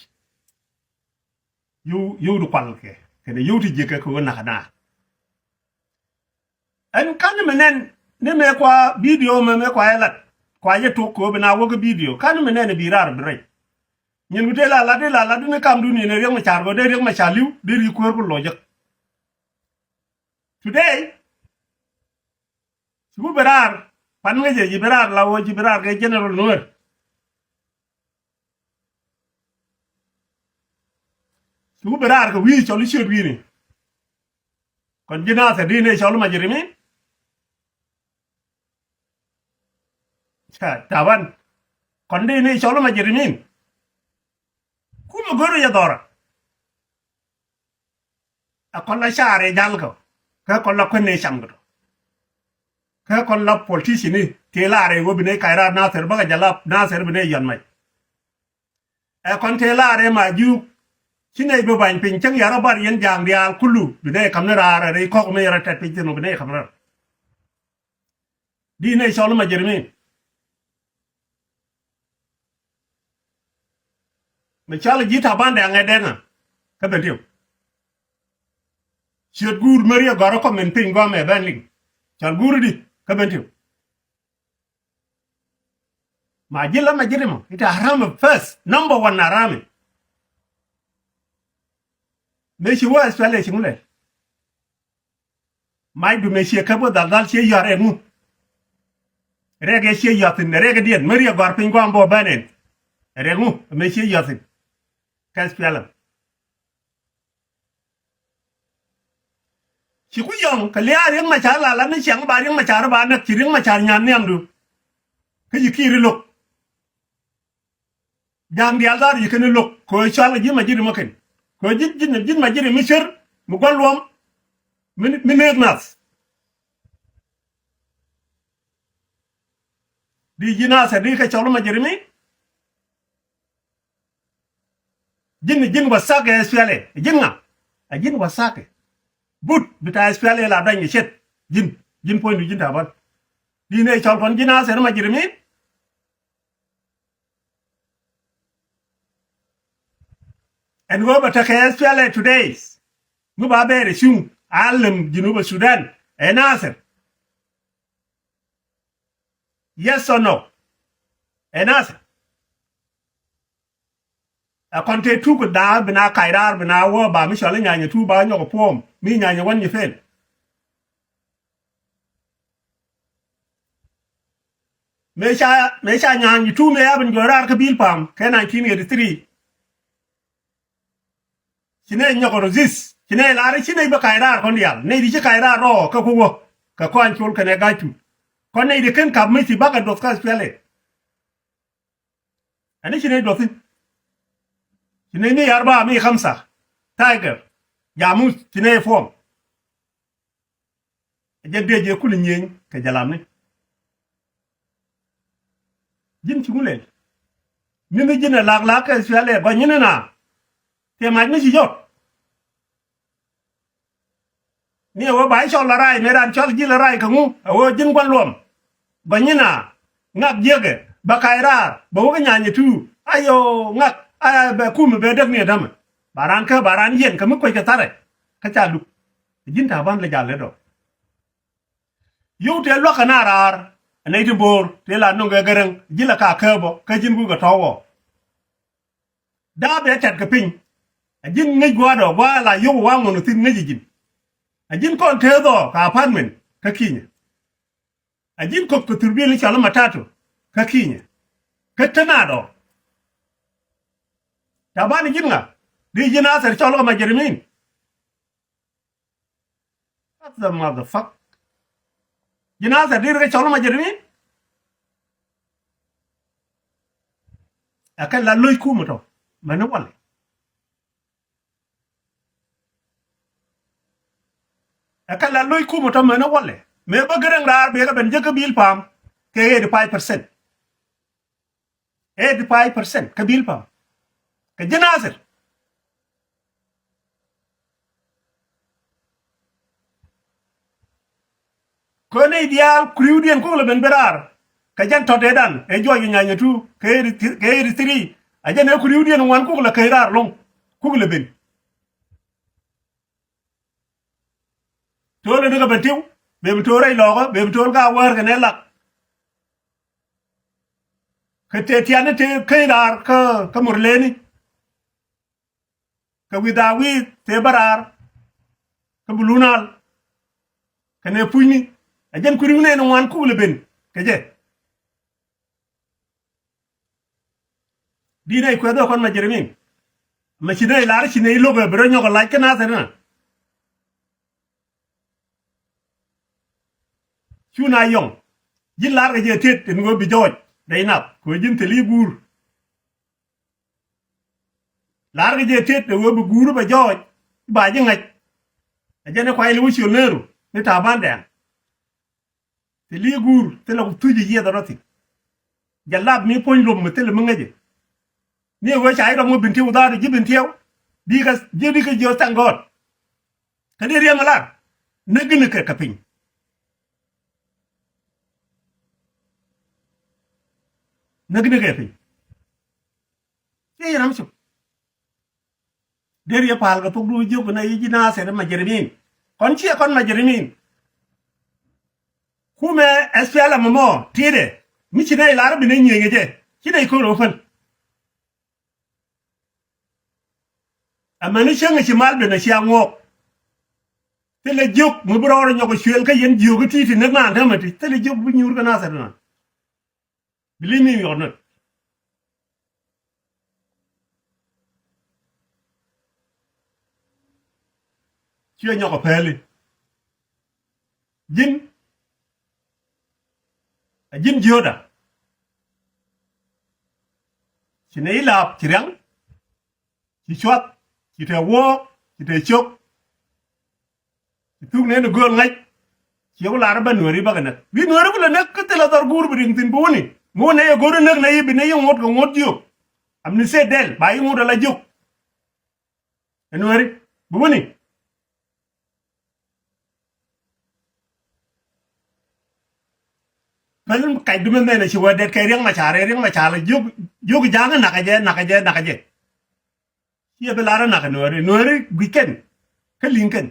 Yio̱w yio̱w di kual kɛ kɛnɛ yio̱w ti jiäkɛ kɛ ɣöö nakä naath. Ɛn ka̱n mi nɛn ni mëë kua bidio mɛ mëë kua ɛ lat kua jɛ tok kɛ ɣöö bi na wäk kä bidio ka̱n mi nɛn bi raar bi rɛy. Nyin ku tëë la lat di la lat di ni kamdun in ɛ riäk mɛ ca̱r gɔ̱ dee riäk mɛ ca̱r li̱w dee ri kuäär ku lo̱c jek. Today ci ku bi raar pan ŋäcɛ ci bi raar la wä ci bi raar kɛ general Nuer. Cu bi raar kɛ wi̱i̱ cɔl i̱ ciöt wi̱i̱ni. Kɔn ji̱ naath ɛ di̱n i̱ cɔl i̱ majirimin. Ca Taban. Kɔn di̱n i̱ cɔl i̱ majirimin. Kumɛ go̱r i̱ yɛ dhɔrä. Ɛ kɔn la caar i̱ jal kɛ kä kɔn la kuän i̱ cam kɛ tɔ. Kä kɔn la politician ni tëë laarɛ wä bi nɛy kac raar Nathir bäkɛ jɛ lap Nathir bi nɛy yɔn mac. Ɛ kɔn tëë laarɛ ma juk ci nɛy bi bany piny cäŋ yara bar yɛn ja̱a̱ŋ diaal kulu bi nɛy ka̱m ni raar ɛ rɛy kɔk mi yara tɛt piny thin wä bi nɛy ka̱m raar. Di nɛy cɔl ma Jeremi. Mi cɔl ji̱ Taban dɛŋ ɛ dɛŋa kä ben tiw. Ciöt guur meri ɛ gɔr ɛ kɔm in piny gɔmɛ ben liŋ. Cɔl guur di kä ben tiw. Ma ji̱ la ma ji̱ rimɔ ita harami first number one harami. Mëë ci wä Australia ci ŋu lɛl. Mac du mëë ciɛ käp wä dhal dhal ciɛ yɔ̱a̱r rɛk ŋu. Rɛk ɛ ciɛ yɔ̱a̱thin rɛk ɛ diɛn meri ɛ gɔr piny guam bɔ bɛn ɛn. Rɛk ŋu mëë ciɛ yɔ̱a̱thin. Kɛ Australia. Ci ku yɔ̱ŋ kɛ lia̱a̱ Riek Machar la la ni ciaŋ ba Riek Machar ba näk ci Riek Machar nyan nhiamdu. Kä ci ki̱i̱ri lo̱k. Ja̱a̱ŋ diaal dhaar ci kɛn lo̱k kɛ ɣöö cɔal kɛ ji̱ ma ji̱ ri mɔ kɛn kɛ ɣöö ji̱n ji̱n ji̱n ma ji̱ ri mi cär mi gua̱n luɔ̱m mi mi neek nath. Di ji̱ nath ɛ di kɛ cɔl ma ji̱ ri mi. Ji̱n ji̱n wathak ɛ S P L A ji̱n ŋa. Ɛ ji̱n wathak ɛ but bita S P L A la duany kɛ ce̱t. Ji̱n ji̱n puɔ̱nydu ji̱n Taban. Di nɛ cɔl kɔn ji̱ Nathir ma ji̱ ri mi. Ɛn ɣöö bɛ tekɛ S P L A today. Mi ba bɛɛr ɛ cuŋ a lem Junub Sudan ɛ Nathir. Yes or no? Ɛ Nathir. Ɛ kɔn te tuk daa bi na kac raar bi na wä ba mi cɔl i̱ nyanyɛ tu ba nyɔk puɔm mi nyanyɛ wän nyi pen. Mëë ca mëë ca nyanyɛ tu mëë a bin juɔc raar kä bil pam kɛ nineteen eighty three. Ci nɛ nyɔk resist ci nɛ lar ci nɛ bä kac raar kɔn diaal nɛ di ci kac raar rɔ kä ku wä kɛ kɔn col kɛnɛ ga̱c tut. Kɔn nɛ di ken kap mi ci bakɛ duɔth kä Australia. Ɛn i̱ ci nɛy duɔth thi̱n. Ci nɛy mi yar ba mi kamsa. Tiger. Jamus ci nɛy puɔm. Ɛ jɛ dee jɛ kul nyieny kɛ jɛ lamni. Ji̱n ci ŋu lɛl. Ni mi ji̱n ɛ lak lak kɛ Australia gɔny ni na. Tëë mac mi ci jɔt. Ni ɛ wee ba i̱ cɔl la rac mëë ran cɔl ji̱ la rac kɛ ŋu ɛ wee ji̱n gua̱n luɔm. Gɔny ni na ŋak jiäkɛ bɛ kac raar bɛ wä kä nyanyɛ tu. Ayo ŋak a bɛ kumɛ bɛ däk ni ɛ dämɛ ba ran kä ba ran yɛn kɛ mi kuec kɛ tharɛ. Kä ca luk ji̱n Taban lɛ jal lɛ dɔk. Yio̱w tëë luakä na raar ɛ nɛy ti bo̱o̱r tëë la no̱ŋkɛ gɛrɛŋ ji̱ la ka kääpɔ kä ji̱n wukɛ tɔ̱wɔ. Da̱a̱p ɛ tɛtkɛ piny. Ɛ ji̱n ŋäc gua̱a̱r dɔ̱ gua̱a̱r la yio̱w waŋ ŋuɔ̱n thi̱n ŋäc ji̱n. Ɛ ji̱n kɔn tëë dhɔɔk kä apartment kä kinyɛ. Ɛ ji̱n kop kɛ thurbil ni cɔl i̱ matato kä kinyɛ. Kä te na dɔ̱. Taban ji̱n ŋa di ji̱n Nathir cɔl kɛ ma Jeremi. What the motherfuck? Ji̱n Nathir dir kɛ cɔl ma Jeremi. Ɛ kɛ la lo̱c kumɛ tɔ mɛn ni walɛ. Ɛ kɛ la lo̱c kumɛ tɔ mɛn ni walɛ mëë bä gɛrɛŋ raar bɛ kɛ ben jek kä bil pam. Kɛ eighty five percent. Eighty five percent kä bil pam. Kɛ ji̱ Nathir. Kön i̱ diaal kuriwdiɛn kuk lɛ ben ben raar. Kɛ jɛn tɔ̱tɛdan ɛ juɔc i̱ nyanyɛ tu kɛ eighty three. A jɛn ɛ kuriwdiɛn ŋuan kuk lɛ keny raar lo̱ŋ kuk lɛ ben. To̱o̱l in kɛ ben tiw ben bi to̱o̱l rɛy lɔɔkä ben bi to̱o̱l ka wäär kɛ nɛ lak. Kɛ tëë tiani tëë keny raar kä kä mur leni. Kɛ wi̱i̱ dhaak wi̱i̱ tëë bä raar. Kä bi lunal kɛ nɛ pucni. A jɛn kui̱ ri̱w nɛn ŋuan kuk lɛ ben kɛ jɛ. Di nɛy kuɛth ɛ kɔn ma Jeremi. Ma ci nɛy lar ci nɛy lo̱k ɛ bi rɔ nyɔk ɛ lac kä Nathir na. Cu na yɔŋ ji̱n lar kɛ jɛ tet in ɣöö bi jɔɔc rɛy nath kɛ ɣöö ji̱n thil i̱ guur. Lar kɛ jɛ tet in ɣöö bi guur bɛ jɔɔc ba ji̱ ŋa̱c. Ɛ jɛn i̱ kuay li wä ciöl neeru ni Taban dɛŋ. Thil i̱ guur thilɛ ku thuc i̱ yieth rɔ thi̱n. Jɛ lap mi puɔ̱ny lom mi thilɛ mi ŋäcɛ. Ni ɛ wee ca i̱ rɔm ŋä bin tiɛw dhaat i̱ ji̱ bin tiɛw. Di kɛ ji̱ di kɛ jiɔth thank God. Kä dee riɛm ɛ lar näk gini kɛ kɛ piny. Näk gini kɛ piny. Ciɛ yɛ ram cuk. Dee riɛ pa̱a̱l kɛ thok du jiök kɛ nɛ yi ji̱ Nathir mɛ jɛrɛmin. Kɔn ciɛ kɔn mɛ jɛrɛmin. Kumɛ S P L M mɔ ti̱i̱dɛ mi ci nɛ ilar bi nɛ nyieenyɛ jɛ ci nɛ iköör ɣä päl. Amäni cäŋ ci mal ben a cia ŋuɔk. Thilɛ jiök mi bi rɔɔdɛ nyɔk cuël kä yɛn jiök i̱ ti̱i̱ ti näk naan täämɛ ti thilɛ jiök bi nyuur kä Nathir naan. Believe me or not. Ciɛ nyɔk a pɛli. Ji̱n a ji̱n jiöda. Ci nɛ ilap ci riaŋ. Ci cuath ci tɛ wuɔɔk ci tɛ cök. Ci thuk neni gööl ŋa̱c. Ci ku lar bä nuääri bä kɛ näk bi nuääri ku lɛ näk kä thilɛ dhɔr guur bi riŋ thi̱n bi wuni. Mi wä nɛ yɛ go̱r näk nɛ yi bi nɛ yi ŋuɔ̱t kɛ ŋuɔ̱t jiök. Am ni se dɛl ba yi ŋuɔ̱t ala jiök. Ɛ nuääri bi wuni. Päl kac dumɛ mɛn ci wee det kɛ riɛŋ ma ca̱r riɛŋ ma ca̱r jiök jiök ja̱a̱ŋ nakä jɛ nakä jɛ nakä jɛ. Ciɛ bi lar nakä nuääri nuääri gui̱c kɛn. Kä li̱ŋ kɛn.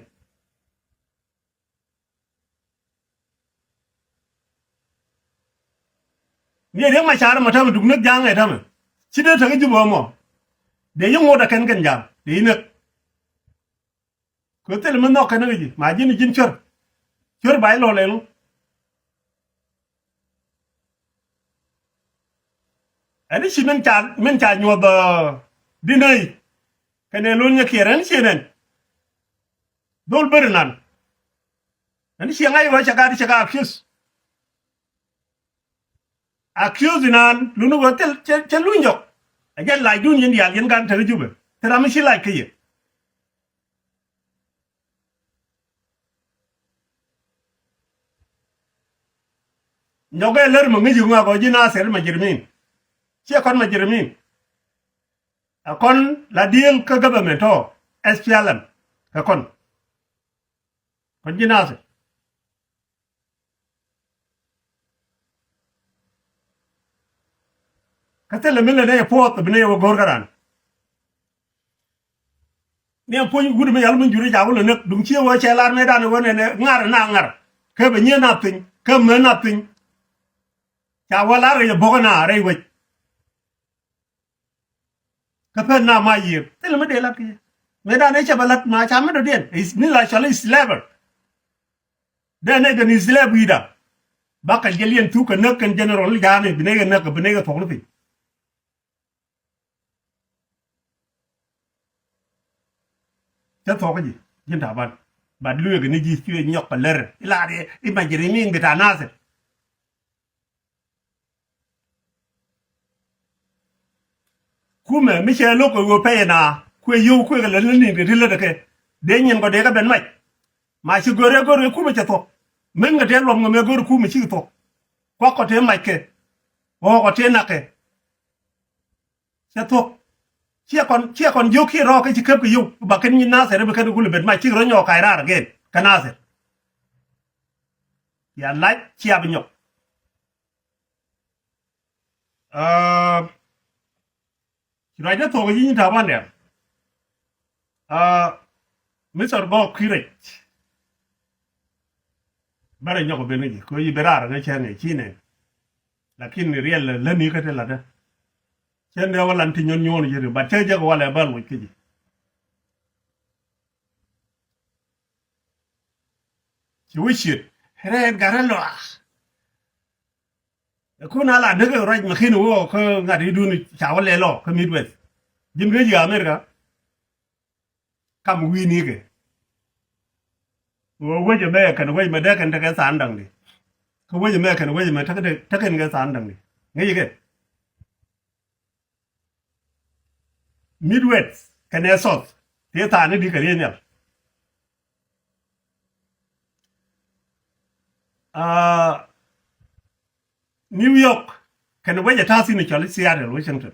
Ni riɛk ma car ma tämɛ duk näk ja̱a̱ŋ ɛ tämɛ. Ci dee täk i̱ Jubɛ mɔ. Dee yi ŋot a kɛn kɛn ja̱a̱ŋ dee yi näk. Kɛ thil mi nhɔk kɛn kä ji̱ ma ji̱n ji̱n cuer. Cuer ba ilɔ lɛl ŋu. Ɛn i̱ ci min ca min ca nyuɔth di nɛy. Kɛn ɛ lon nyɛ kiɛr ɛn ci nɛn. Dhol beri nan. Ɛn i̱ ci ŋa̱c wä cɛ gat cɛ gat accuse. Accuse inan luni wä thil cɛ luny jɔk. Ɛ jɛ lac dun yin diaal yin gan te ri Jubɛ te ram mi ci lac kä yɛ. Nyɔk ɛ lär mɛ ŋi̱ci ŋuak ɔ ji̱ Nathir mɛ jirimin. Ciɛ kɔn mɛ jirimin. Ɛ kɔn la deal kä government tɔ S P L M kɛ kɔn. Kɔn ji̱ Nathir. Kä thilɛ mi lɛ nɛ puɔth bi nɛ wä go̱r kä ran. Ni puɔ̱ny wut mi yal mi juri ca wä lɛ näk duŋ ciɛ wä cɛ lar mɛ dan wä nɛ nɛ ŋar na ŋar. Kä bɛ nyiɛ na piny kä mɛ na piny. Ca wä lar rɛy bokä na rɛy wec. Kä pɛn na ma yiëë thilɛ mi dee lat kɛ yɛ. Mɛ dan ɛ cɛ bɛ lat ma ca mi dɔ̱diɛn ni la cɔl i̱ slaver. Dee nɛ kɛ ni slave wi̱i̱da. Bakɛ jɛ liɛn thuk kɛ näk kɛn general ni ja̱a̱ni bi nɛ kɛ näk kɛ bi nɛ kɛ thuɔk ni piny. Cä thuɔk ji̱ ji̱n Taban. Bat lueek ni ji̱ cuɛ nyɔk kɛ lär i̱ laat i̱ ma jirimin bi ta Nathir. Kumɛ mi cɛ lo̱k kɛ ɣöö pɛyɛ na kuɛ yio̱w kuɛ kɛ lät ni ni̱n kɛ ti lät kɛ dee nyin kɔ dee kɛ ben mac. Ma ci gör ɛ gör kɛ kumɛ cɛ thuɔ̱k. Min kɛ tëë luɔm kɛ mɛ gör kumɛ cikɛ thuɔ̱k. Kuak kɔ tëë mac kɛ ɣɔɔk kɔ tëë nak kɛ. Cɛ thuɔ̱k. Ciɛ kɔn ciɛ kɔn jiök kiɛ rɔɔk kä ci käp kɛ yio̱w ba kɛn nyin Nathir bi kɛn kulɛ ben mac cikɛ rɔ nyɔɔk kac raar again kä Nathir. Ya lac ciap nyɔk. Aa, ci ruacdä thuɔk ji̱ nyin Taban diaal. Aa, Mister Gɔɔk kui̱ rɛc. Bärɛ nyɔk ben kä ji̱ kɛ ɣöö ji̱ ben raar ŋäc cäŋ ɛ ci nɛn. Lakin riɛl lä lätni kä ti la̱tdä. Cän dee wä lan ti nyuɔ̱n nyuɔ̱n ji̱ ri bat cä jek walɛ bä loc kä ji̱. Ci wä ciet rɛɛt gat rä luaak. Ɛ kun a la däk ɛ ruac mɛ kin wä kä ŋa̱t idun ca wä lɛ lɔ kä Midwest. Ji̱n kä ji̱ America. Kam wi̱i̱ nikɛ. Wä wec ɛmɛ kɛn wec mɛ dee kɛn tekɛ tha̱a̱ŋ da̱ŋ di. Kä wec ɛmɛ kɛn wec mɛ tekɛ tekɛn kɛ tha̱a̱ŋ da̱ŋ di. Ŋäc ikɛ. Midwest kɛnɛ South tëë tha̱a̱ŋ ni di kɛ riey nhial. Aa, New York kɛnɛ wec ɛ ta̱a̱ thi̱n ɛ cɔl i̱ Seattle, Washington.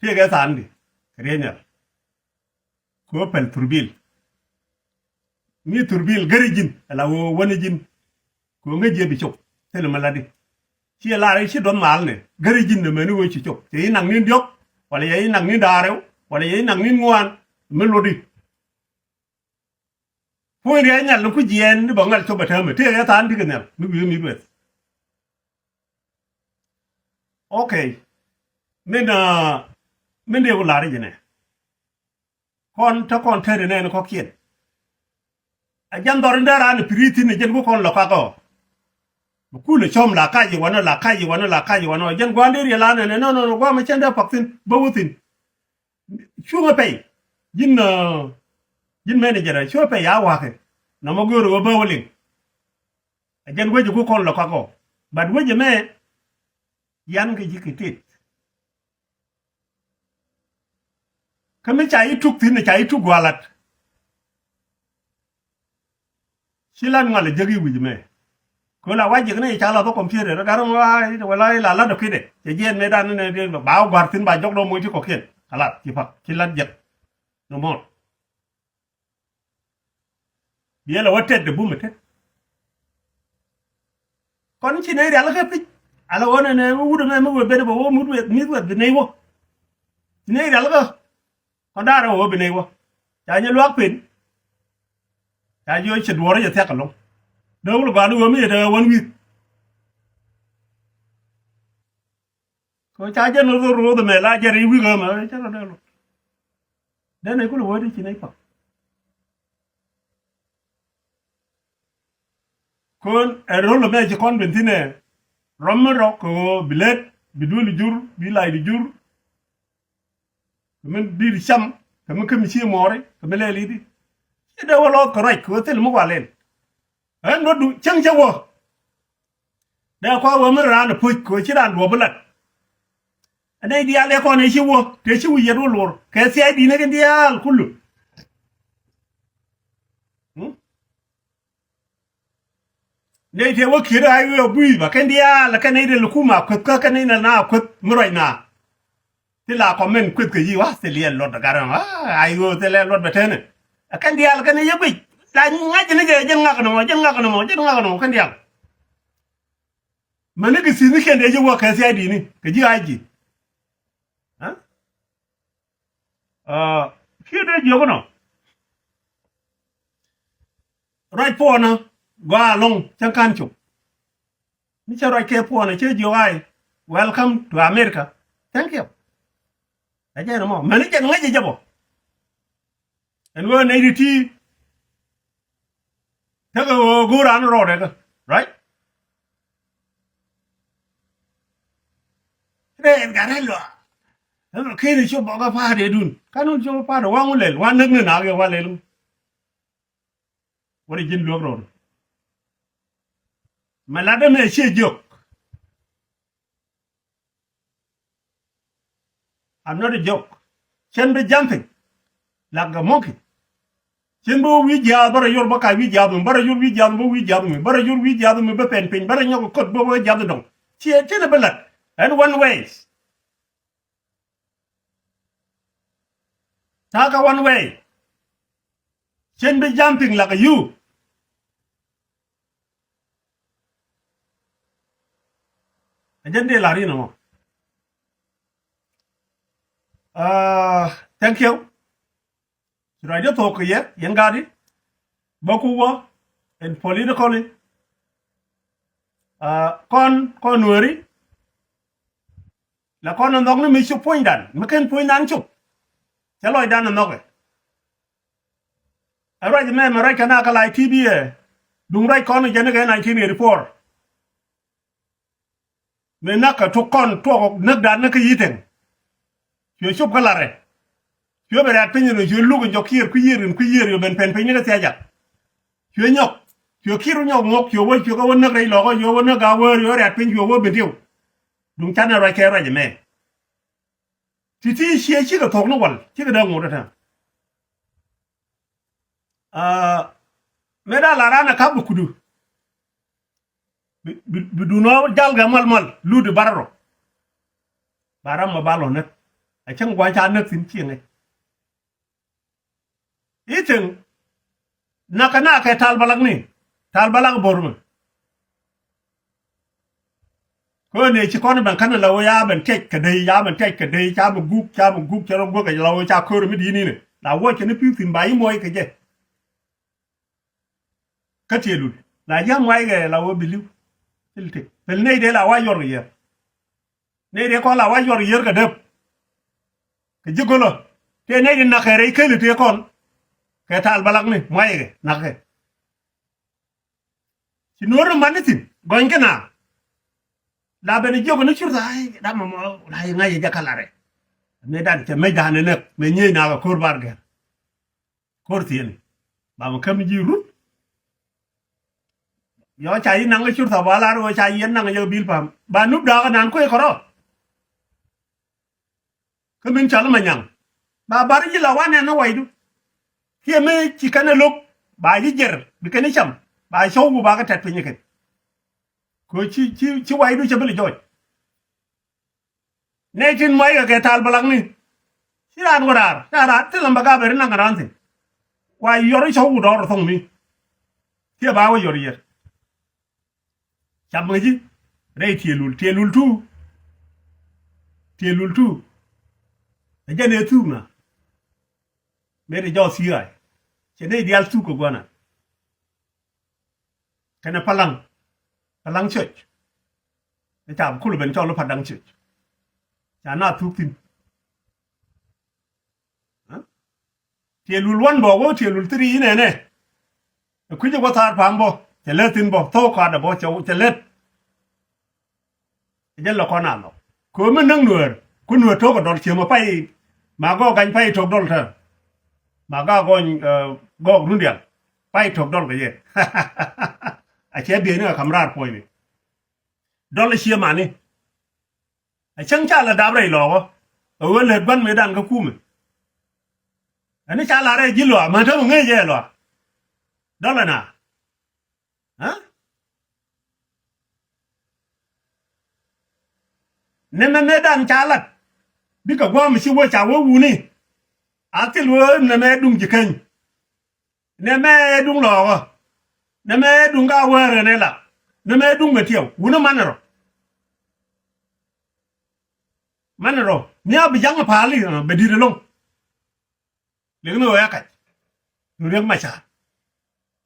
Tëëkɛ tha̱a̱ŋdi kɛ riey nhial. Kɛ ɣöö pɛl thurbil. Mi thurbil gäri ji̱n ala ɣöö wäni ji̱n. Kɛ ɣöö ŋäc jiɛ bi cop thilɛ mi la̱tdi. Ci ɛ lar i̱ ci duɔth mal ni gäri ji̱n ni meni ɣöö ci cop cɛ i̱ nak ni̱n diɔ̱k, wala cɛ i̱ nak ni̱n da̱ŋ rɛw, wala cɛ i̱ nak ni̱n ŋuan. Mi luɔtdi. Puɔ̱ny riac nhial ni ku jiɛɛn ni bä ŋal cop ɛ täämɛ tëëkɛ tha̱a̱ŋdi kɛ nhial mi wi̱i̱ mi dueth. Ok. Min, ah, min dee ku la̱r i̱ ji̱nɛ. Kɔn te kɔn te ri nɛɛni kɔ̱kiɛn. A jɛn dhɔr in dee raan i̱ pi̱ri̱ thi̱n i̱ jɛn ku kɔn lɔ kakɔ. Bi kulɛ cɔm la kac i̱ wanɔ, la kac i̱ wanɔ, la kac i̱ wanɔ. Jɛn gua̱a̱n dee riɛl anɛ nɛ nɔ nɔ nɔ gua̱a̱m a cɛn dee pak thi̱n bä wä thi̱n. Cuŋä pɛy. Ji̱n, ah, ji̱n manager a cuŋä pɛy a wa̱kɛ. Nɔmɔ göörä wä bä wä liŋ. A jɛn wecɛ ku kɔn lɔ kakɔ. But wecɛ mɛ yan kɛ ji̱ kɛ tit. Kä mi ca i̱ tuk thi̱n ca i̱ tuk gua̱a̱lat. Ci lat ŋual ɛ jek i̱ wi̱c mɛ. Kö la wac jek ni ca lath ɔ computer ɛ gar ŋual wala i̱ la lat ɔ kidɛ cɛ jiɛn mɛ dan ni ba wä gua̱r thi̱n ba jɔk dɔ moc ti kɔkiɛn. Kalath ci pak ci lat jek. Nɔ mɔr. Biɛl a wä tɛt dɛ bum ɛ tɛt. Kɔn ci nɛy rial kä pi̱c ala wä nɛnɛ wä wut ɛmɛ mi wee ben bɛ wä mut weth mi̱th weth bi nɛy wä. Ci nɛy rial kä kɔn da̱a̱r ɛ wä bi nɛy wä. Ca nyɛ luaak pen. Ca jiɔ cɛ duɔɔr cɛ thiak ɛlɔŋ. Dee wul gɔaa ni wä mi cɛ te wän wi̱i̱th. Kɛ ca jɛn rɔ ruɔth ɛmɛ la jɛn ri wi̱i̱ ɣämɛ cɛ rɔ dee luɔt. Dee nɛy kulɛ wä di ci nɛy pak. Kön ɛ rol ɛmɛ ci kɔn ben thi̱n ɛ rɔm mi rɔ kɛ ɣöö bi lät bi duël jur bi lac di jur. Kɛ mi di̱i̱t cam kɛ mi käm ci mɔɔri kɛ mi lɛl i̱di. Ci dee wä lɔɔth kɛ ruac kɛ ɣöö thil mi wal in. Ɣän duɔ̱tdu cäŋ cä wä. Dee kua wä mi raan ɛ puc kɛ ɣöö ci raan duɔ̱p bi lat. Ɛ nɛy diaal ɛ kɔn ɛ ci wä tëë ci wi̱i̱ yɛt wä luɔr kɛ thia̱a̱c di̱n ɛ kɛn diaal kulu. Nɛy tëë wä kiet a i̱ ɣöö bui̱i̱ ba kɛn diaal kɛn nɛy tëë lɛ kum a kueth kä kɛn nɛy na kueth mi ruac na. Thil a kɔmɛn kueth kɛ yi̱ wa thil yɛ luɔt ɛ gat ɛn a i̱ ɣöö thil yɛ luɔt bɛ tɛnɛ. Ɛ kɛn diaal kɛn nɛy yɛ guic la ŋa̱c ni jɛ jɛn ŋak nɔmɔ jɛn ŋak nɔmɔ jɛn ŋak nɔmɔ kɛn diaal. Mäni kɛ thi̱n ni kɛn dee ji̱ wä kɛ thia̱a̱c di̱i̱ni kɛ ji̱ a ji̱. Kiɛ dee jiök inɔ. Ruac puɔnä gɔaa ɛlɔ̱ŋ cäŋ ka̱n cop. Mi cä ruac kɛ puɔnä cä jiök ai, welcome to America. Thank you. Ɛ jɛn ɛmɔ mäni jɛn ŋäc ɛ jɛ bɔ. Ɛn wee nɛy ti ti tekɛ ɣöö go̱o̱r an rɔɔdɛ kä right. Rɛɛn gat rɛl luaak. Ɛn keni cop bɔ kä pa̱a̱t ɛ dun kan wun cop pa̱a̱t ɛ waŋ wun lɛl waŋ näk ni naak yɛ waŋ lɛl. Wä rɛ ji̱n luäk rɔɔdɛ. Mɛ lat ɛmɛ ciɛ jiök. I'm not a joke. Cien bi jam piny like a monkey. Cien bi wä wi̱i̱ jiaath bä rɔ yor bä kac wi̱i̱ jiaath mi bä rɔ yor wi̱i̱ jiaath mi bä wi̱i̱ jiaath mi bä rɔ yor wi̱i̱ jiaath mi bä pɛn piny bä rɔ nyɔk kot bä wä jiaath dɔŋ. Cie tienɛ bi lat ɛn one ways. Ta̱a̱ kä one way. Cien bi jam piny like a you. Ɛ jɛn dee lar in ɛmɔ. Thank you. Ci ruacdä thok kɛ yɛ yɛn ga̱a̱di bä ku wä in politically. Kɔn kɔn nueeri la kɔn ɛ nhɔk ni mi cop puɔ̱nydan mi ken puɔ̱nydan cop. Cɛ lɔcdan ɛ nhɔkɛ. Ɛ ruac mɛ mɛ ruac kɛ na kɛ lac T V ɛ duŋ ruac kɔn jɛn kɛ nineteen eighty-four. Mi nak kɛ tuk kɔn tuɔk näk dan ni kä yi̱ teŋ. Cuɛ cop kä larɛ. Cuɛ ben rɛ̈t piny ni cuɛ luk in jɔk kiɛɛr kui̱ yiëër in kui̱ yiëër yɔ ben pɛn piny ni kä thia̱ jak. Cuɛ nyɔk cuɛ ki̱r nyɔk ŋuɔk cuɛ wä cuɛ kä wä näk rɛy lɔkä cuɛ wä näk a wä cuɛ rɛ̈t piny cuɛ wä ben tiw. Duŋ canɛ ruac kɛ ruac ɛmɛ. Ti̱ti̱ ciɛ cikɛ thok ni wal cikɛ dee ŋot ɛ tɛm. Mëë da la raan ɛ kap bi kudu. Bi, bi, bi duundɛ ɣöö jal kɛ mal mal, lut i̱ barɛ rɔ. Ba ram mɔ ba lɔ näk. A cäŋ gua̱a̱th ca näk thi̱n, ciɛ ŋäc. I̱ thi̱n, nakä nakä Tal Balak ni. Tal Balak bo̱r mɛ. Kä nɛ ci kɔn ben kän la ɣöö ya ben tiɛc kɛ dee, ya ben tiɛc kɛ dee, ca ben guk, ca ben guk, cɛ rɔ guäk kɛ la ɣöö ca köör mi di̱i̱t ni nɛ. La wä cɛ ni pi̱w thi̱n ba i̱ muɔc kɛ jɛ. Kä Tiɛɛl Lul la ji̱ a muac kɛ la ɣöö bi li̱w. Thil tëk. Pɛl nɛy dee la wa yuɔr kɛ yiër. Nɛy dee kɔn la wa yuɔr kɛ yiër kɛ dep. Kɛ ji̱ gölä. Tëë nɛy di nak kɛ rɛy keli tëë kɔn. Kɛ Tal Balak ni muac kɛ nak kɛ. Ci nuɔ̱ɔ̱r ni man ni thi̱n gɔny kɛ na. La ben jiök ni cur tha̱a̱, ai, dam mɔ, la yɛ ŋa̱c yɛ jɛ kä larɛ. Mëë dan cɛ mëc dan ni näk, mëë nyiey nak kɛ ko̱r bar gɛr. Ko̱r thieni. Ba mi käm ji̱ rut. Yɔ ca yi naŋ cur tha ba lar wee ca yi naŋ yɛ bil pam. Ba nup dakä nan kuec kɔrɔ. Kä min cɔl ma nyaŋ. Ba bar ji̱ la wanɛ ni waydu. Kiɛ mi ci kɛn ɛ lo̱k. Ba ji̱ jer. Bi kɛn ɛ cam. Ba cɔw wu ba kɛ tɛt piny kɛn. Kɛ ci, ci, ci waydu cɛ bi li jɔc. Nɛy tin muac kɛ kɛ Tal Balak ni. Ci raan wä raar, raan raar, thilɛ bɛ gap ɛ ri naŋ kɛ raan thi̱n. Wa yɔr i̱ cɔw wut ɔɔr thoŋ mi. Kiɛ ba wä yɔr yɛr. Cam ŋäci, rɛy Tiɛɛl Lul, Tiɛɛl Lul tu. Tiɛɛl Lul tu. Ɛ jɛn ɛ thuk na. Mëë ti jɔɔth thi̱i̱ ɣa̱c. Cɛ nɛy diaal thuk kɛ gua̱na. Kɛnɛ Palaŋ, Palaŋ Church. Ɛ ca bi kul ben cɔl i̱ Padaŋ Church. Ca na thuk thi̱n. Ɛ? Tiɛɛl Lul wan bɔ wä Tiɛɛl Lul three inɛnɛ. Ɛ kui̱c ɛ wä thaar pa̱a̱m bɔ cɛ lät thi̱n bɔ thok ka̱a̱dɛ bɔ cɛ, cɛ lät. Ɛ jɛn lɔ kɔn a lɔ. Köömi näk Nuäär, ku Nuäär to̱k ɛ dɔl ciemä pay. Ma gɔɔk gany pay to̱k dɔl tɛ. Ma gɔɔk gɔny, eh, gɔɔk rundial. Pay to̱k dɔl kɛ yɛ. A cɛ bieyni kɛ kam raar puɔ̱nyni. Dɔl ɛ ciemani. A cäŋ ca la dap rɛy lɔɔkä. Ɛ ɣöö lät gua̱n mëëdan kä kumɛ. Ɛn ca la rɛy ji̱ lɔa, mä te mi ŋäc jɛ lɔa. Dɔl ɛna. Ɛ? Nɛmɛ mëëdan ca lat. Bikɛ gua̱a̱m ci wä ca wä wuni. A thil wee nɛmɛ duŋ ji̱ keny. Nɛmɛ duŋ lɔɔkä. Nɛmɛ duŋ ka wäär kɛnɛ la. Nɛmɛ duŋ mɛ tiɛw. Wuni manɛ rɔ. Manɛ rɔ. Ni a bi jaŋ pa̱a̱li, bɛ di̱t ɛlɔŋ. Lek ni ɣöö ya kac. Duŋ Riek Macar.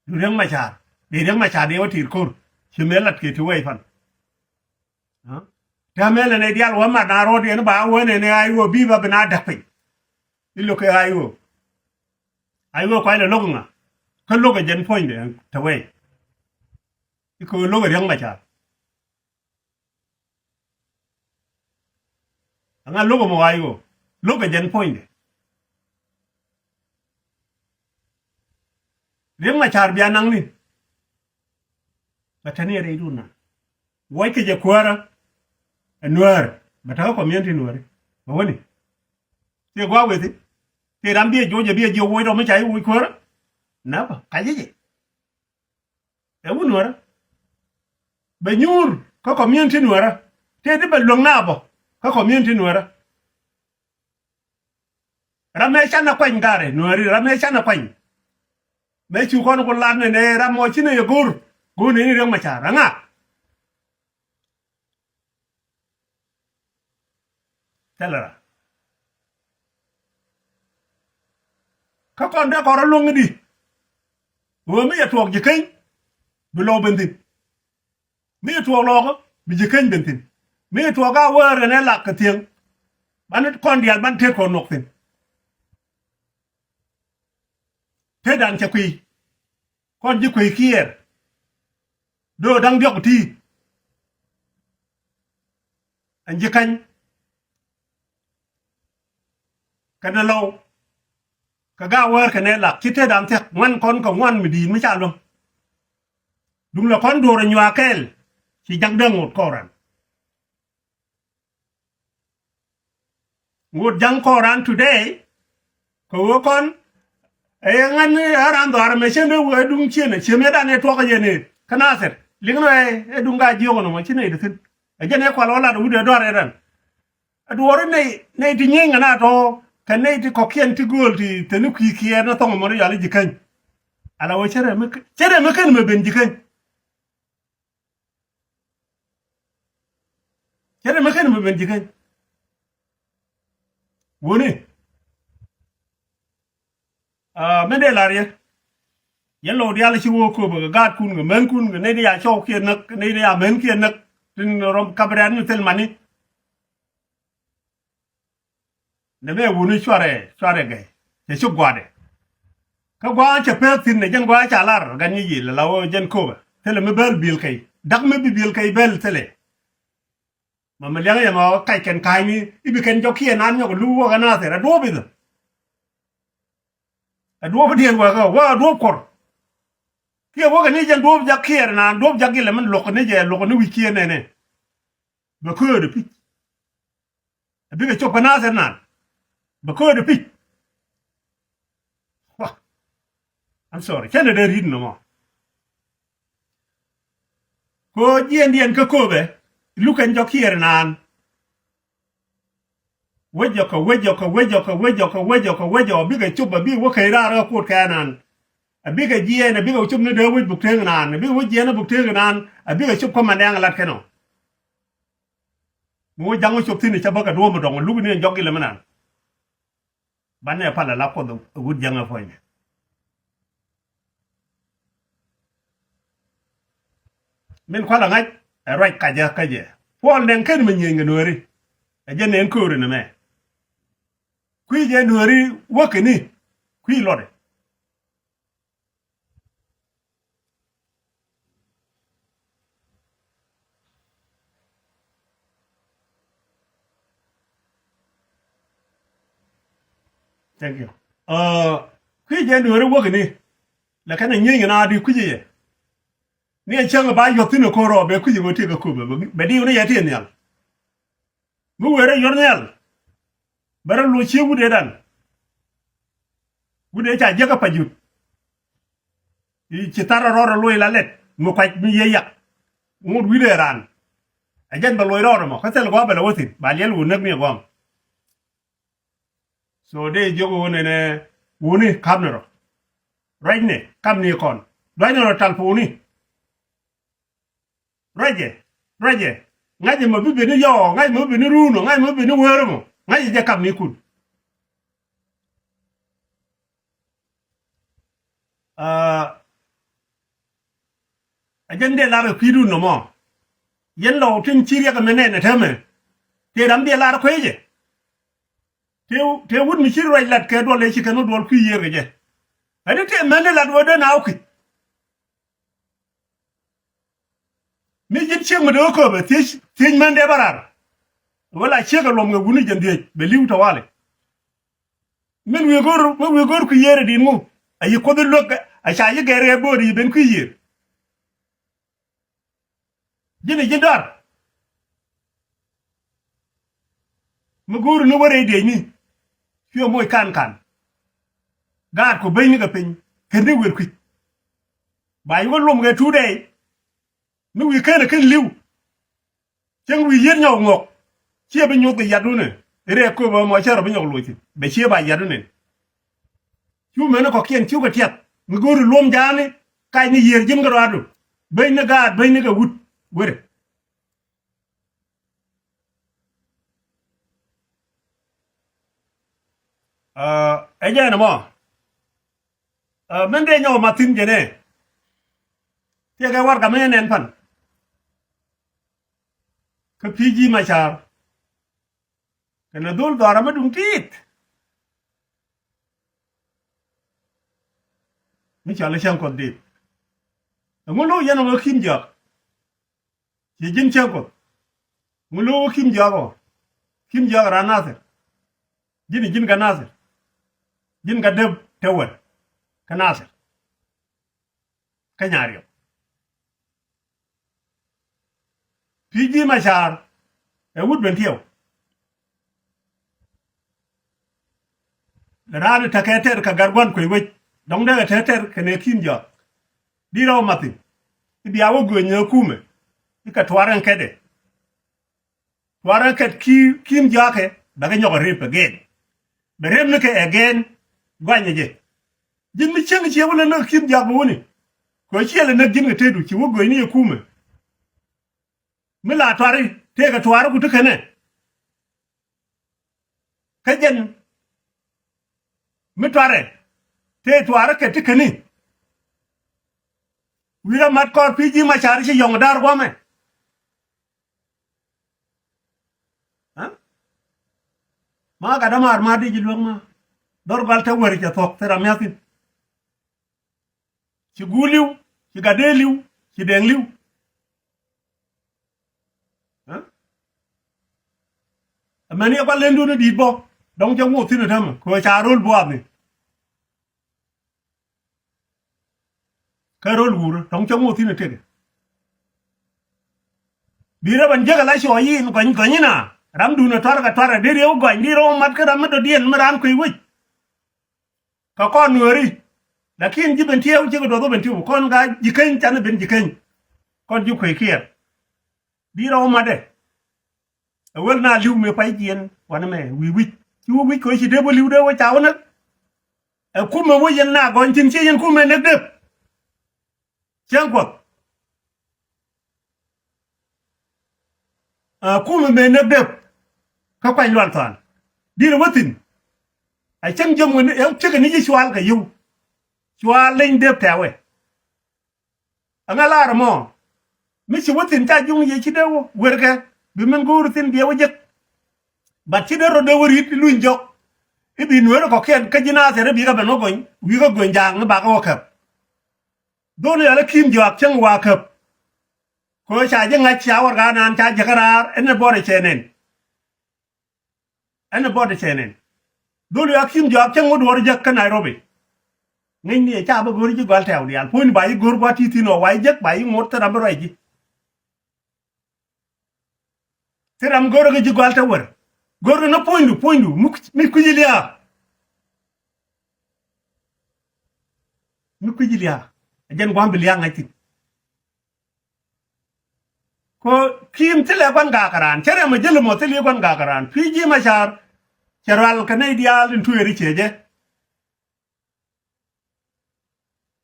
Duŋ Riek Macar. Dee Riek Macar dee wä ti̱i̱r ko̱r. Ci mëë lat kɛ ti wɛy pan. Aa? Täämɛ lɛ nɛy diaal wä mat na ro̱o̱diɛn ba wä nɛn ɛ ay ɣöö bi ba bi na däk piny. I̱ lo̱k kɛ ay ɣöö. Ay ɣöö kuay lɛ lo̱k ŋa. Kä lo̱k ɛ jɛn puɔ̱nydɛ te wɛy. I̱ kɛ ɣöö lo̱k ɛ Riek Macar. Aŋa lo̱k ɛmɔ wa yɔ lo̱k ɛ jɛn puɔ̱nydɛ. Riek Macar bia naŋni. Bɛ tɛni ɛ rɛydun na wuɔc kɛ jɛ kuäärä. Ɛ Nuäär bɛ tɛkä community Nuääri bɛ wäni. Thiɛ gua̱a̱k weth i̱ thiɛ ram biɛ joc ɛ biɛ jiɛ wuɔc rɔ mi ca i̱ wuɔc kuäärä. Nä bä kac i̱ jɛ. Ɛ wut Nuärä. Bɛ nyuur kä community Nuärä. Tëë di bɛ luäŋ na bɔ kä community Nuärä. Ram mëë canɛ kuany garɛ Nuääri, ram mëë canɛ kuany. Mëë cu kɔn ku lat nɛ nɛ ram mɔ cinɛ yɛ go̱o̱r. Go̱o̱r nɛ ni Riek Macar. Aŋa. Thilɛ ra. Kä kɔn dee kɔn rɔ luäŋ di. Ɣöö mi yɛ tuɔɔk ji̱ keny bi lɔw ben thi̱n. Mi yɛ tuɔɔk lɔɔkä bi ji̱ keny ben thi̱n. Mi yɛ tuɔɔk a wäär kɛnɛ lak kɛ thiäŋ. Ban kɔn diaal ban tet kɔn nuɔk thi̱n. Tetdan cɛ kui̱. Kɔn ji̱ kui̱ kiɛɛr. Do̱o̱ da̱ŋ diɔ̱k ti̱i̱. Ɛn ji̱ kany. Kɛnɛ lɔw. Kɛ ga̱a̱ wäär kɛnɛ lak ci tetdan thia̱k ŋuan kɔn kɛ ŋuan mi di̱i̱t mi ca luäŋ. Duŋ lɛ kɔn duɔ̱ɔ̱r ɛ nyuaak kɛɛl. Ci ja̱ŋ dee ŋot kɔɔran. Ŋot ja̱ŋ kɔɔran today. Kɛ ɣöö kɔn ɛ yɛ ŋa̱n ɛ ran dhɔaar ɛmɛ cien dee wee duŋ cien ɛ cien mëëdan ɛ tuɔk ɛ yɛn ɛ kä Nathir. Liŋ nɔ ɛ, ɛ duŋ ka jiök nɔmɔ ci nɛy ti thi̱n. Ɛ jɛn ɛ kual wä lat wut ɛ duar ɛ rɛn. Ɛ duɔri nɛy, nɛy ti nyieny ŋɛ na tɔ kɛ nɛy ti kɔ̱kiɛn ti gööl ti theni kui̱ kiɛɛr ni thɔŋ mɔni yal i̱ ji̱ käny. Ala wä cɛ rɛ mi, cɛ rɛ mi ken mɛ ben ji̱ käny. Cɛ rɛ mi ken mɛ ben ji̱ käny. Wuni. Aa, min dee lar yɛ. Yɛn lɔw diaal ci wä köpä kɛ gaatkun kɛ mänkun kɛ nɛy ti ya cɔw kiɛ näk, nɛy ti ya män kiɛ näk. Tin rɔm kap rɛ̈t ni thil mani. Nɛ mɛ wuni cuarɛ, cuarɛ gɛy. Cɛ ci gua̱dɛ. Kä gua̱a̱n cɛ pek thi̱n nɛ jɛn gua̱a̱n ca lar gan nyi yil la wä jɛn köpä. Thilɛ mi bel bil kɛy. Dak mi bi bil kɛy bel thilɛ. Ma mi liaŋ yɛ ma wä kac kɛn ka̱a̱cni i̱ bi kɛn jɔk kiɛ naan nyɔk lup wä kɛ nathir a duɔ̱ɔ̱p i̱thä. A duɔ̱ɔ̱p diɛn wä kɛ wä a duɔ̱ɔ̱p kuɔr. Kiɛ wä kɛ ni jɛn duɔ̱ɔ̱p jak kiɛɛr naan duɔ̱ɔ̱p jak gilɛ min luɔk ni jɛ luɔk ni wi̱c kiɛ nɛnɛ. Bɛ köödɛ pi̱c. A bikɛ cop kä nathir naan. Bɛ köödɛ pi̱c. Wah. I'm sorry. Cɛn dee ri̱t nɔmɔ. Ko jiɛndiɛn kä köpɛ lukɛn jɔk kiɛɛr naan. Wecɔ kɛ wecɔ kɛ wecɔ kɛ wecɔ kɛ wecɔ kɛ wecɔ bikɛ cop a bikɛ wä kɛy raar kä kuot kɛ naan. A bikɛ jiɛɛn a bikɛ cop ni dee wec buk teŋ naan a bikɛ wä jiɛɛn a buk teŋ naan a bikɛ cop kä mandɛŋ lat kɛn ɔ. Mi wä jaŋ wä cop thi̱n i̱ ca bäkɛ duɔ̱ɔ̱m i̱ dɔ̱ŋ luk ni ɛn jɔk ilɛ mi naan. Banɛ pal ala kuɔth ɛ wut jaŋ ɛ puɔ̱nydɛ. Min kual aŋa̱c ɛ ruac kacä kä jɛ. Puɔl nɛŋ ken mi nyieny kɛ nuääri. Ɛ jɛ nɛŋ kööri ni mɛ. Kui̱ jɛ nuääri wäkɛ ni kui̱ luɔtdɛ. Thank you. Aa, kui̱ jɛ nuääri wäkɛ ni. Lɛ kɛn ɛ nyieny kɛ na di kui̱ jɛ yɛ. Ni ɛ cäŋ ɛ ba yuɔth thi̱n ɛ ko̱r rɔɔp bɛ kui̱ jɛ wä tiek ɛ köpɛ bɛ diw ni yɛ ti nhial. Mi wëë rɔ yuɔr nhial. Bɛ rɔ loc ciek wut ëëdan. Wut ëë ca jiäk kä pajut. I̱ ci thar rɔ rɔɔd rɔ loc la lɛt mi kuac mi yiëë yak. Ŋot wi̱i̱dɛ raan. Ɛ jɛn bɛ loc rɔɔd ɛmɔ kä thil gɔaa bɛ lɛ wä thi̱n ba liɛl wut näk ni ɛ gɔam. So dee jiök wä nɛnɛ wuni kapni rɔ. Ruacni kapni kɔn. Ruacni rɔ tal puuni. Ruacɛ, ruacɛ. Ŋa̱cɛ mɛ bi beni yɔɔ, ŋa̱cɛ mɛ bi beni ruun, ŋa̱cɛ mɛ bi beni weri mɔ. Ŋa̱cɛ jɛ kapnikun. Aa, ɛ jɛn dee lar ɛ kui̱dun nɔmɔ. Yɛn lɔw tin ci riɛk ɛmɛ nɛn ɛ täämɛ. Tëë ram dee lar kuecɛ. Tëë, tëë wut mi ci ruac lat kɛ duɔl ëë ci kɛn wä duɔl kui̱ yiër kɛ jɛ. Ɛ ni tëë mɛn dee lat wä dee na wä kui̱. Mi ji̱n ciek mi dee wä köpɛ thiec, thiec män dee bä raar. Wala ciek ɛ luɔm kɛ wuni jɛn dhiec bɛ li̱w tawali. Min wi̱i̱ go̱r, min wi̱i̱ go̱r kui̱ yiër ɛ di̱t ŋu. A yi kuoth luäk a ca yi gɛr ɛ bo̱o̱r yi ben kui̱ yiër. Ji̱n ɛ ji̱n dɔ̱r. Mi go̱o̱ri ni wä rɛy diecni. Cuɛ moc kan kan. Gaat ku beny ni kɛ piny. Ken ni wer kui̱c. Ba yi wä luɔm kɛ tuut dɛy. Mi wi̱i̱ ken ɛ ken li̱w. Cieŋ wi̱i̱ yiet nyɔk ŋuɔk. Ciɛ bi nyuth kɛ yatdun ɛ rɛɛ köp ɛmɔ cä rɔ bi nyɔk loc thi̱n bɛ cië ba yatdun ɛ. Cu mɛn kɔkiɛn cukɛ tiɛth mi go̱o̱ri luɔm ja̱a̱ni. Kac ni yiër ji̱n kɛ ruaadu. Beny ni gaat beny ni kɛ wut. Werɛ. Ɛ jɛn ɛmɔ. Ɛ, min dee nyɔk mathin jɛnɛ. Tiɛkɛ warɛga mi nɛn pan. Kä pi̱i̱ ji̱ macar. Kɛnɛ dhol dhɔra mi duŋ ti̱i̱t. Mi cɔal i̱ cäŋ kuɔth dit. Ɛŋu lo̱w yɛn ɛ wä ki̱n jɔak. Ci ji̱n cäŋ kuɔth. Ŋu lo̱w ki̱n jɔak ɔ. Ki̱n jɔak ran Nathir. Ji̱n ji̱n kä Nathir. Ji̱n kä dep te wɛl. Kä Nathir. Kä nyariɔp. Pi̱i̱ ji̱ macar. Ɛ wut ben tiɛw. Raan tekɛ tɛr kɛ gat gua̱n kuec wec dɔ̱ŋ dee kɛ tɛr tɛr kɛnɛ ki̱n jɔak. Di rɔw mathin. I̱ bia wä gööny ni ɛ kumɛ. I̱ kɛ tuaar ɛn kɛtdɛ. Tuaar ɛn kɛt ki, Kim Jaakɛ bɛ kɛ nyɔk ɛ rep again. Bɛ rep ni kɛ again. Guanyɛ jɛ. Ji̱n mi cieŋ ciɛ wä lɛ näk Kim Jaak bɛ wä ni. Kɛ ciɛ lɛ näk ji̱n kɛ tetdu ci wä gööny ni ɛ kumɛ. Mi la tuari tëëkɛ tuari ku ti kɛnɛ. Kä jɛn mi tuarɛ tëë tuari kɛ ti kɛni. Wi̱rɛ mat kɔr pi̱i̱ ji̱ ma car ci yɔŋ da̱r guamɛ. Ɛ? Ma gat dämaar ma di ji̱ luäk ma. Dhɔr gual te wär cɛ thuɔ̱k thil ram miathin. Ci guur li̱w, ci gatdee li̱w, ci dɛŋ li̱w. Ɛ? Amäni ɛ gual lendun i̱ di̱i̱t bä dɔ̱ŋ cä ŋoth thi̱n ɛ täämɛ kɛ ɣöö ca ro̱l buath ni. Kä ro̱l wur dɔ̱ŋ cä ŋoth thi̱n ɛ tekɛ. Bi rɛ bän jek ɛ la cuɔ yiin gɔny gɔny ina. Ramdun ɛ tuar kɛ tuar ɛ dee riɛw gɔny di rɛw mat kä ram mi dɔ̱diɛn mi raan kui̱ wec. Kɛ kɔn nueeri. Lakin ji̱ ben tiɛɛw cikɛ duɔth wä ben tiɛɛw kɔn ka ji̱ keny canɛ ben ji̱ keny. Kɔn ji̱ kuec kiɛɛr. Di rɔw matdɛ. Ɛ wäl na li̱w mëë pay jiɛn wanɛ mɛ wi̱i̱ wi̱c ci wä wi̱c kɛ wä ci dep wä li̱w dee wä ca wä näk. Ɛ kumɛ wä yɛn na gɔny tin ci yɛn kumɛ näk dep. Cäŋ kuɔth. Ɛ kumɛ mëë näk dep. Kä kuany lual thaal. Di̱t ɛ wä thi̱n. Ɛ cäŋ jiöm ɣän ɛ cäkɛ ni ji̱ cual kɛ yio̱w. Cual leny dep tɛwɛ. Aŋa lar ɛmɔ mi ci wä thi̱n ca juŋ yɛ ci dee wä werkɛ bi min go̱o̱r thi̱n biɛ wä jek. But ci dee rot dee wä ri̱t luny jɔk. I̱ bi nueeri kɔ̱kiɛn kä ji̱ Nathɛr i̱ bi kɛ ben wä gony wi̱i̱ kä gony ja̱a̱ŋ i̱ bakɛ wä käp. Dhol yal i̱ Kim Jɔak cäŋ wa käp. Kɛ ɣöö ca ji̱ ŋa̱c ca warɛgak naan ca jäkä raar ɛn ɛ bɔt ɛ cɛ nɛn. Ɛn ɛ bɔt ɛ cɛ nɛn. Dhol yal i̱ Kim Jɔak cäŋ wä duɔ̱ɔ̱r jäk kä Nairobi. Ŋäcni ɛ ca bä go̱o̱ri ji̱ gɔal tɛ̈ɛ̈u diaal puɔ̱nyni ba ji̱ go̱o̱r gua̱a̱th ti̱i̱ thi̱n ɔ wa ji̱ jek ba ji̱ ŋot thil ram bi ruac ji̱. Thil ram go̱o̱rä kɛ ji̱ gɔal te wär. Go̱o̱rä ni puɔ̱nydu puɔ̱nydu mi kui̱ ji̱ lia̱a̱. Mi kui̱ ji̱ lia̱a̱. Ɛ jɛn gua̱a̱m bi lia̱a̱ ŋa̱c thi̱n. Ko Kim thilɛ gua̱n gakä raan cä rɛm a jälä mɔ thil i̱ gua̱n gakä raan pi̱i̱ ji̱ ma ca̱r. Cɛ rual kɛ nɛy diaal in tueeri ciɛ jɛ.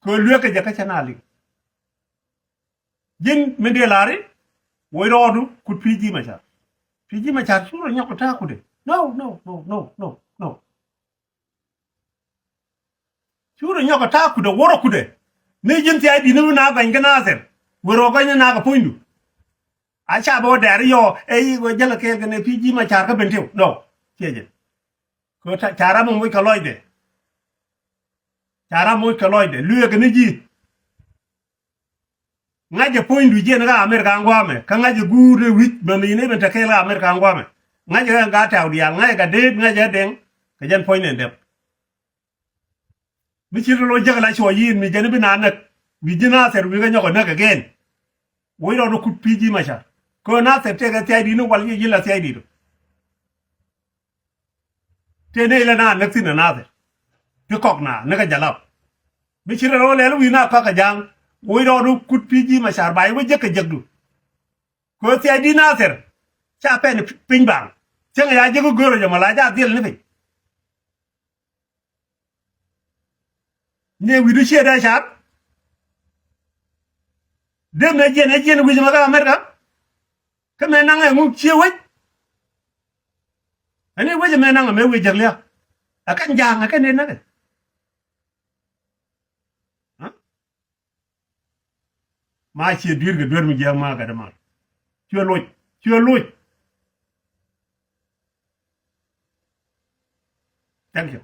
Kɛ lueekä jɛ kä cä na liŋ. Ji̱n min dee la̱ri woc rɔɔdu kut pi̱i̱ ji̱ ma ca̱r. Pi̱i̱ ji̱ ma ca̱r cu rɔ nyɔk kɛ ta̱a̱ kutdɛ. No, no, no, no, no, no. Cu rɔ nyɔk kɛ ta̱a̱ kutdɛ wä rɔ kutdɛ. Ni ji̱n thia̱a̱c di̱t ni wä na gɔny kä Nathɛr. Wä rɔ gɔny ni na kɛ puɔ̱nydu. A ca bɛ wä dɛɛr yɔ ɛ yi wä jäl kɛɛl kɛ ni pi̱i̱ ji̱ ma ca̱r kä ben tiw. No. Ciɛ jɛ. Kɛ ca ram moc kɛ lɔcdɛ. Ca ram moc kɛ lɔcdɛ lueekɛ ni ji̱. Ŋa̱cɛ puɔ̱nydu jiɛn kä Amerika aŋ gua̱a̱mɛ kä ŋa̱cɛ guur ni wi̱c mɛmɛ in ɛ ben te kɛɛl kä Amerika aŋ gua̱a̱mɛ. Ŋa̱cɛ kä gat tɛ̈w diaal ŋa̱cɛ gat deet ŋa̱cɛ gat dɛŋ. Kɛ jɛn puɔ̱nydɛ dɛp. Mi ci rɔ lo̱c jäk la cuɔ yiin mi jɛn i̱ bi na näk wi̱i̱ ji̱ Nathɛr wi̱i̱ kä nyɔk ɛ näk again. Woc rɔɔdu kut pi̱i̱ ji̱ ma ca̱r. Kɛ Nathɛr tëëkɛ thia̱cdi̱t ni wal yiëë ji̱ la thia̱cdi̱t. Tëë nɛy lɛ na näk thi̱n ɛ Nathɛr. Ti kɔk na näk ɛ jalap. Mi ci rɛ rɔ lɛl wi̱i̱ na kɔak ɛ ja̱a̱ŋ. Woc rɔɔdu kut pi̱i̱ ji̱ ma ca̱r ba i̱ wä jek kɛ jekdu. Kɛ thia̱cdi̱t Nathɛr. Ca pɛn piny baŋ. Cäŋ ɛ ya jek i̱ görä jɛ mɔ la ja dhiel ni piny. Ni wi̱cdu ciɛ dee car. Dee mɛ jiɛn ɛ jiɛn wi̱c mɛ kä Amerika. Kä mɛ naŋ ɛ ŋuk ciɛ wec. Ɛn i̱ wec mɛ naŋ ɛ mɛ wec jäk lia̱a̱. Ɛ kɛn ja̱a̱ŋ ɛ kɛn dee näk ɛ. Ma ciɛ dui̱r kɛ duer mi jiäk ma gat dämaar. Cuɛ loc, cuɛ loc. Thank you.